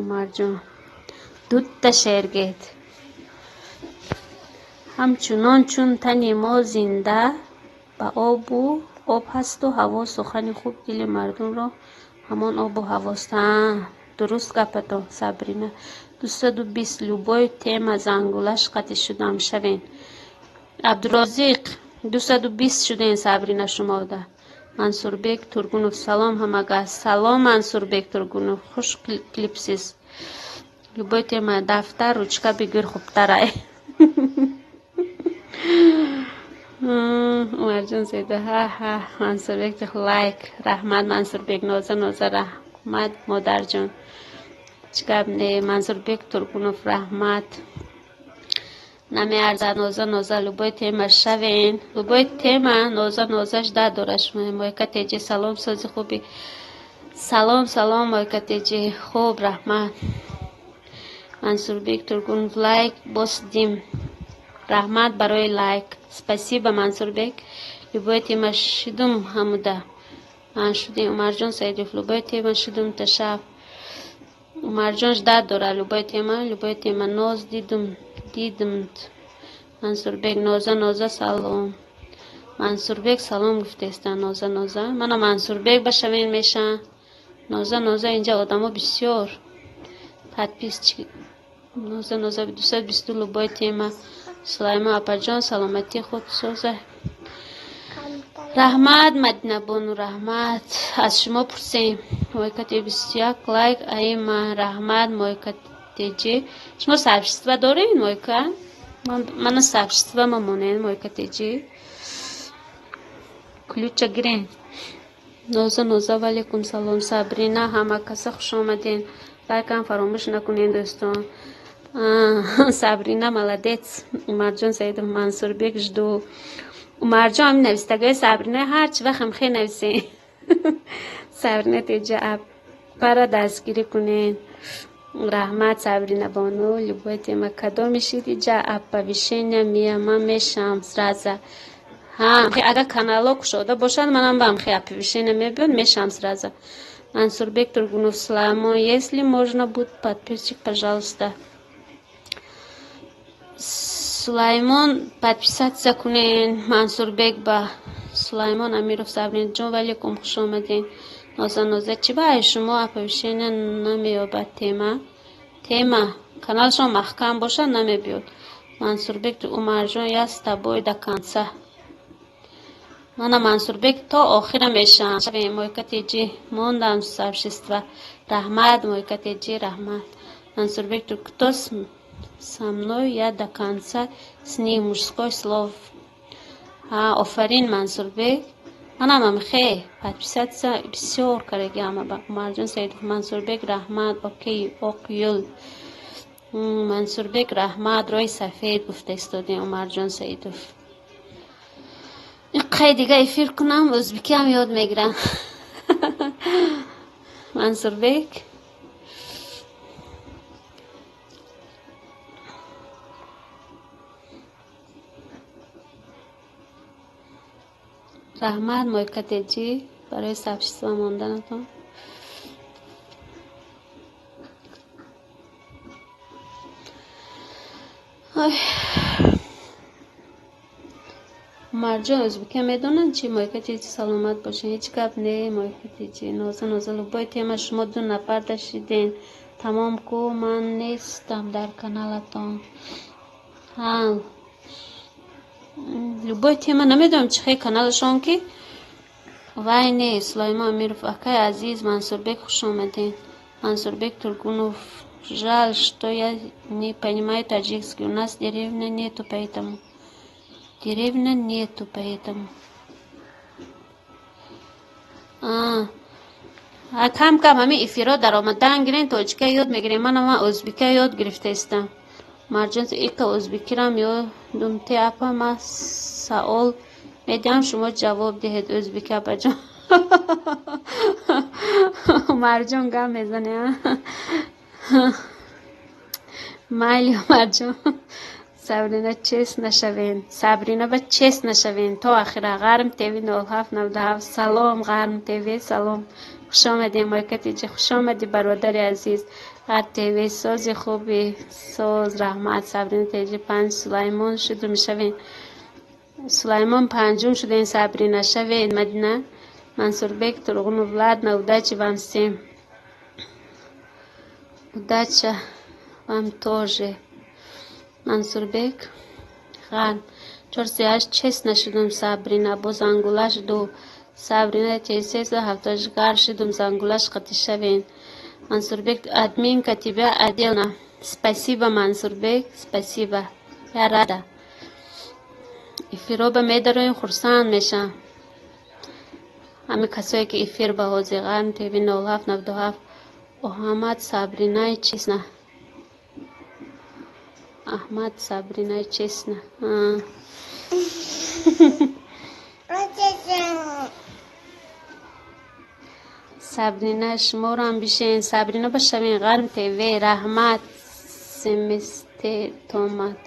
Умарҷон, дута шеър гӯед. Ҳамчунон чун тани мо зинда ба обу Об ҳасту ҳаво, сухани хуб дили мардумро ҳамон обу ҳавост. Дуруст гапатон, Сабрина. 220 любой тема зангулаш қатӣ шудам, шавен. Абдурозиқ, 220 шуден, Сабрина, шумода. Мансурбек Тургунов, салом ҳамага. Салом, Мансурбек Тургунов, хуш келибсиз. Любой тема, дафтар, ручка бигир, хубтарай. Умарҷон Зайда, ҳа ҳа. Мансурбек, лайк, раҳмат, Мансурбек. Ноза, Ноза, раҳмат, модарҷон. Чӣ гап не, Мансурбек Тургунов, раҳмат. Намеарзад, Ноза, Ноза, любой тема шавен. Любой тема, Ноза, Ноза, ждать дора шумо. Мойка теҷи, салом, сози хуби. Салом, салом, Мойка теҷи, хуб, раҳмат. Мансурбек Тургунов, лайк босдим. Раҳмат барои лайк. Спасибо, Мансурбек. Любой тема шидум ҳамуда. Ман шудем, Умарҷон Саидов, любой тема шидум ташаб. Умарҷон ждать дора, любой тема, любой тема, ноз дидум, дидумт. Мансурбек, Ноза, Ноза, салом. Мансурбек салом гуфтеста, Ноза, Ноза. Мана Мансурбек ба шавен меша. Ноза, Ноза, инҷа одамо бисёр. Подписчик. Ноза, Ноза, 220 любой тема. Сулаймон апаҷон, саломатӣ худ соза. Раҳмат, Мадинабону, раҳмат. Аз шумо пурсем. Мойкати 21 лайк аима, раҳмат, Мойка теҷи. Шумо сообщество доред, Мойка? Мана сообщество мамонед, Мойка теҷи. Ключа гирен. Ноза, Ноза, валейкум салом. Сабрина, ҳама каса хуш омаден. Лайкам фаромӯш накунед, дӯстон. Сабрина молодец. Умарҷон Саидов, Мансурбек жду. Умарҷон, ҳамин навистагои Сабрина ҳарчи вақт ҳам хе нависен. Сабрина теҷа, апара дастгирӣ кунед. Раҳмат, Сабрина бону. Любой тема кадоми шид иҷа оповещения мия, ман мешам сразу. Ҳа, агар канало кушода бошад, манам ба ҳамхе оповещения мебиёд, мешам сразу. Мансурбек Тургунов, Сулаймон, если можно будет подписчик, пожалуйста. Сулаймон, подписаться кунен Мансурбек ба. Сулаймон Амиров, Сабринаҷон, валейкум, хуш омаден. Ноза, Ноза, чӣ ба шумо оповещения намеёбад тема? Тема каналшон маҳкам бошад, намебиёд. Мансурбек, Умарҷон, я с тобой до конца. Мана Мансурбек то охира мешам. Мойка теҷи, мондам сообщество. Раҳмат, Мойка теҷи, раҳмат. Мансурбек, кто со мной, я до конца с ним, мужской слов. Ҳа, офарин, Мансурбек. Манам амхе подписаться бисёр кардаги ама ба. Умарҷон Саидов, Мансурбек, раҳмат, окей, оқ юл. Мансурбек, раҳмат, роҳи сафед гуфта истодем, Умарҷон Саидов. Иққай дига эфир кунам, ӯзбекиам ёд мегирам. Мансурбек. Раҳмат, Мойка теҷӣ, барои сообщество монданатон. Ой. Умарҷон, ӯзбекия медонанд чи? Мойка теҷи, саломат бошед. Ҳеҷ гап не, Мойка теҷи. Ноза, Ноза, любой тема, шумо ду нафар дашиден. Тамом ку, ман нестам дар каналатон. Ҳа. Любой тема, намедонам чӣ хел каналашон ки вай не. Сулаймон Амиров, акай азиз, Мансурбек, хуш омадед. Мансурбек Тургунов, жаль, что я не понимаю таджикский. У нас деревня нету, поэтому. Деревня нету, поэтому. А кам кам ҳамин эфирҳо даромадан гирен, тоҷика ёд мегирем. Мана ман ӯзбека ёд гирифта истам. Марҷон, ика ӯзбекирам ёдум те, апа, ман саол медиҳам, шумо ҷавоб диҳед ӯзбеки, апаҷон. Марҷон гап мезане. Майли, Марҷон. Сабрина, чест нашавен. Сабрина, ба чест нашавен. То охира. Ғарм ТВ 0797. Салом, Ғарм ТВ, салом. Хуш омадем, Мойка теҷи, хуш омадӣ, бародари азиз. Ғарм ТВ, сози хуби соз, раҳмат. Сабрина теҷи, панҷ Сулаймон шуду мешавем. Сулаймон панҷум шудем, Сабрина шавед, Мадина, Мансурбек Турғунов, ладно, удачи вам всем. Удача вам тоже. Мансурбек Хан. 438 честно шудум, Сабрина, бо зангулаш ду. Сабрина 370 гар шудум, зангулаш қати шавен. Мансурбек, админка тебя отдельно. Спасибо, Мансурбек, спасибо. Я рада. Эфироба медароем, хурсанд мешам. Ҳами касое ки эфир ба ҳозир Ғарм ТВ 0797 Аҳмад Сабринай честно. Аҳмад Сабринай честно. Сабрина шуморам бишен. Сабрина башавен Ғарм ТВ раҳмат смстет омад.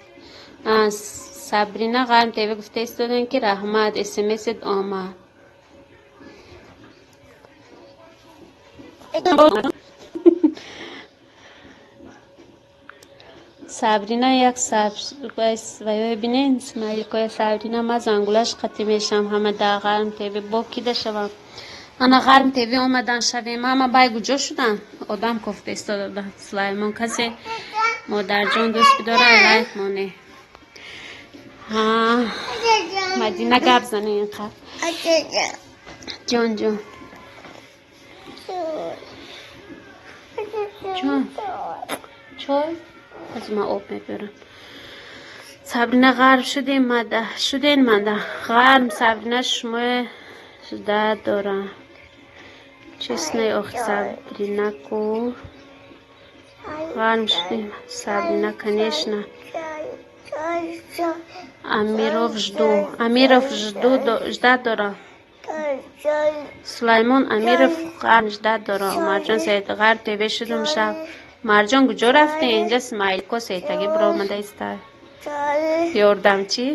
Сабрина Ғарм ТВ гуфта истодем ки раҳмат смсет омад. Сабрина як ваёй бинен смайликоя Сабрина ма зангулаш қатӣ мешам ҳама да Ғарм ТВ бо кида шавам. Ана Ғарм ТВ омадан шавем. Ҳама бай куҷо шудан? Одам кофта истода Сулаймон касе модарҷон дӯст бидора лайк моне. Ҳа Мадина гап зане инқадр. Ҷон ҷон. Ҷон. Чой? Аз ман об мебарам. Сабрина ғарм шудем мада. Шуден мада. Ғарм Сабрина шумо ждать дорам. Честно ох Сабрина ку. Ғарм шудем Сабрина, конечно. Амиров жду. Амиров жду ждать дорам. Сулаймон Амиров ғарм ждать дорам. Умарҷон Саид Ғарм ТВ шудум шаб. Марҷон куҷо рафтӣ? Инҷа смайлико сетагӣ биромада иста. Ёрдамчӣ?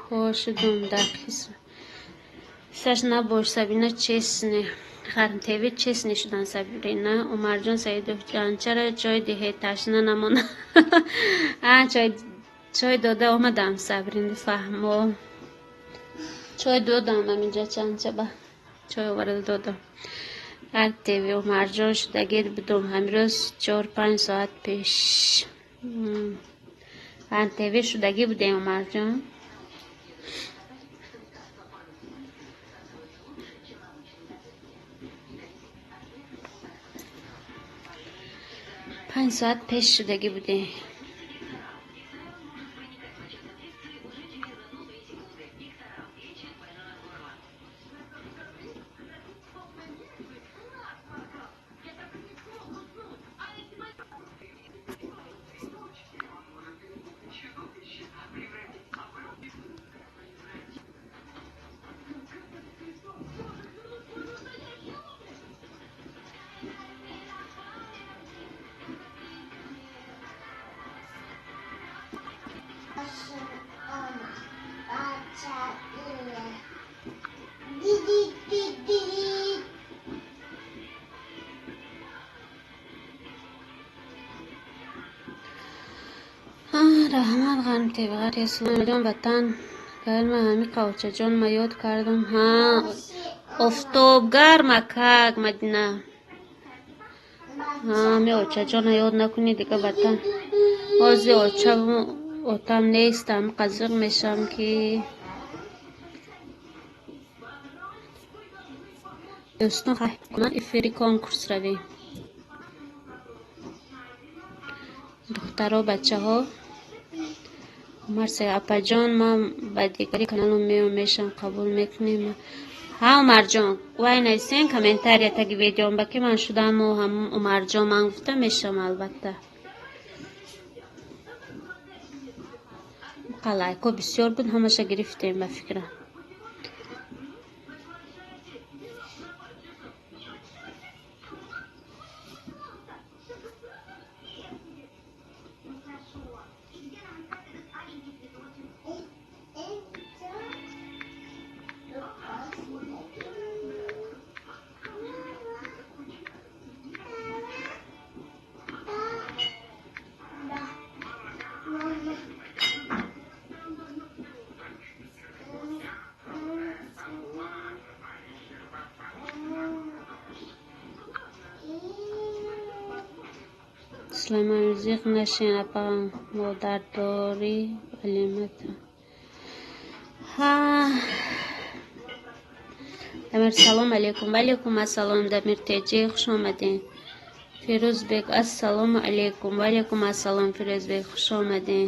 Ҳо шудум дар ҳиссаш набош Сабрина честне. Ғарм ТВ честне шудан Сабрина. Умарҷон Саидов ҷон чаро чой диҳед ташна намона. А чой дода омадам Сабрина фаҳмо. Чой додам ҳаминҷа чанчаба. Чой оварда додам. Ғарм ТВ Умарҷон шудагир будум ҳамрӯз 4-5 соат пеш. Ғарм ТВ шудагӣ будем Умарҷон. Панҷ соат пеш шудагӣ будем. Раҳмат Ғарм ТВ Сулаймонҷон ватан гарма ҳами қавчаҷон ма ёд кардам. Ҳа офтоб гарма как Мадина. Ҳа ами очаҷона ёд накунӣ дига ватан. Ҳозир очаву отам нестам қазиқ мешавам ки дӯстон эфири конкурс равем. Духтаро бачаҳо Умар апаҷон ман ба дигари каналу меом мешам қабул мекунем. Ҳа Умарҷон вай нависен комментария таги видеом ба ки ман шудаму ҳамун Умарҷон ман гуфта мешавам албатта. Лайкҳо бисёр буд ҳамаша гирифтем ба фикрам. Сулаймон, зиқ нашин, апа, модардорӣ валимата. Дамир, салом алейкум. Ваалейкум ассалом, Дамир Теҷи, хуш омадем. Фирӯзбек, ассалому алейкум. Ваалейкум ассалом, Фирӯзбек, хуш омадем.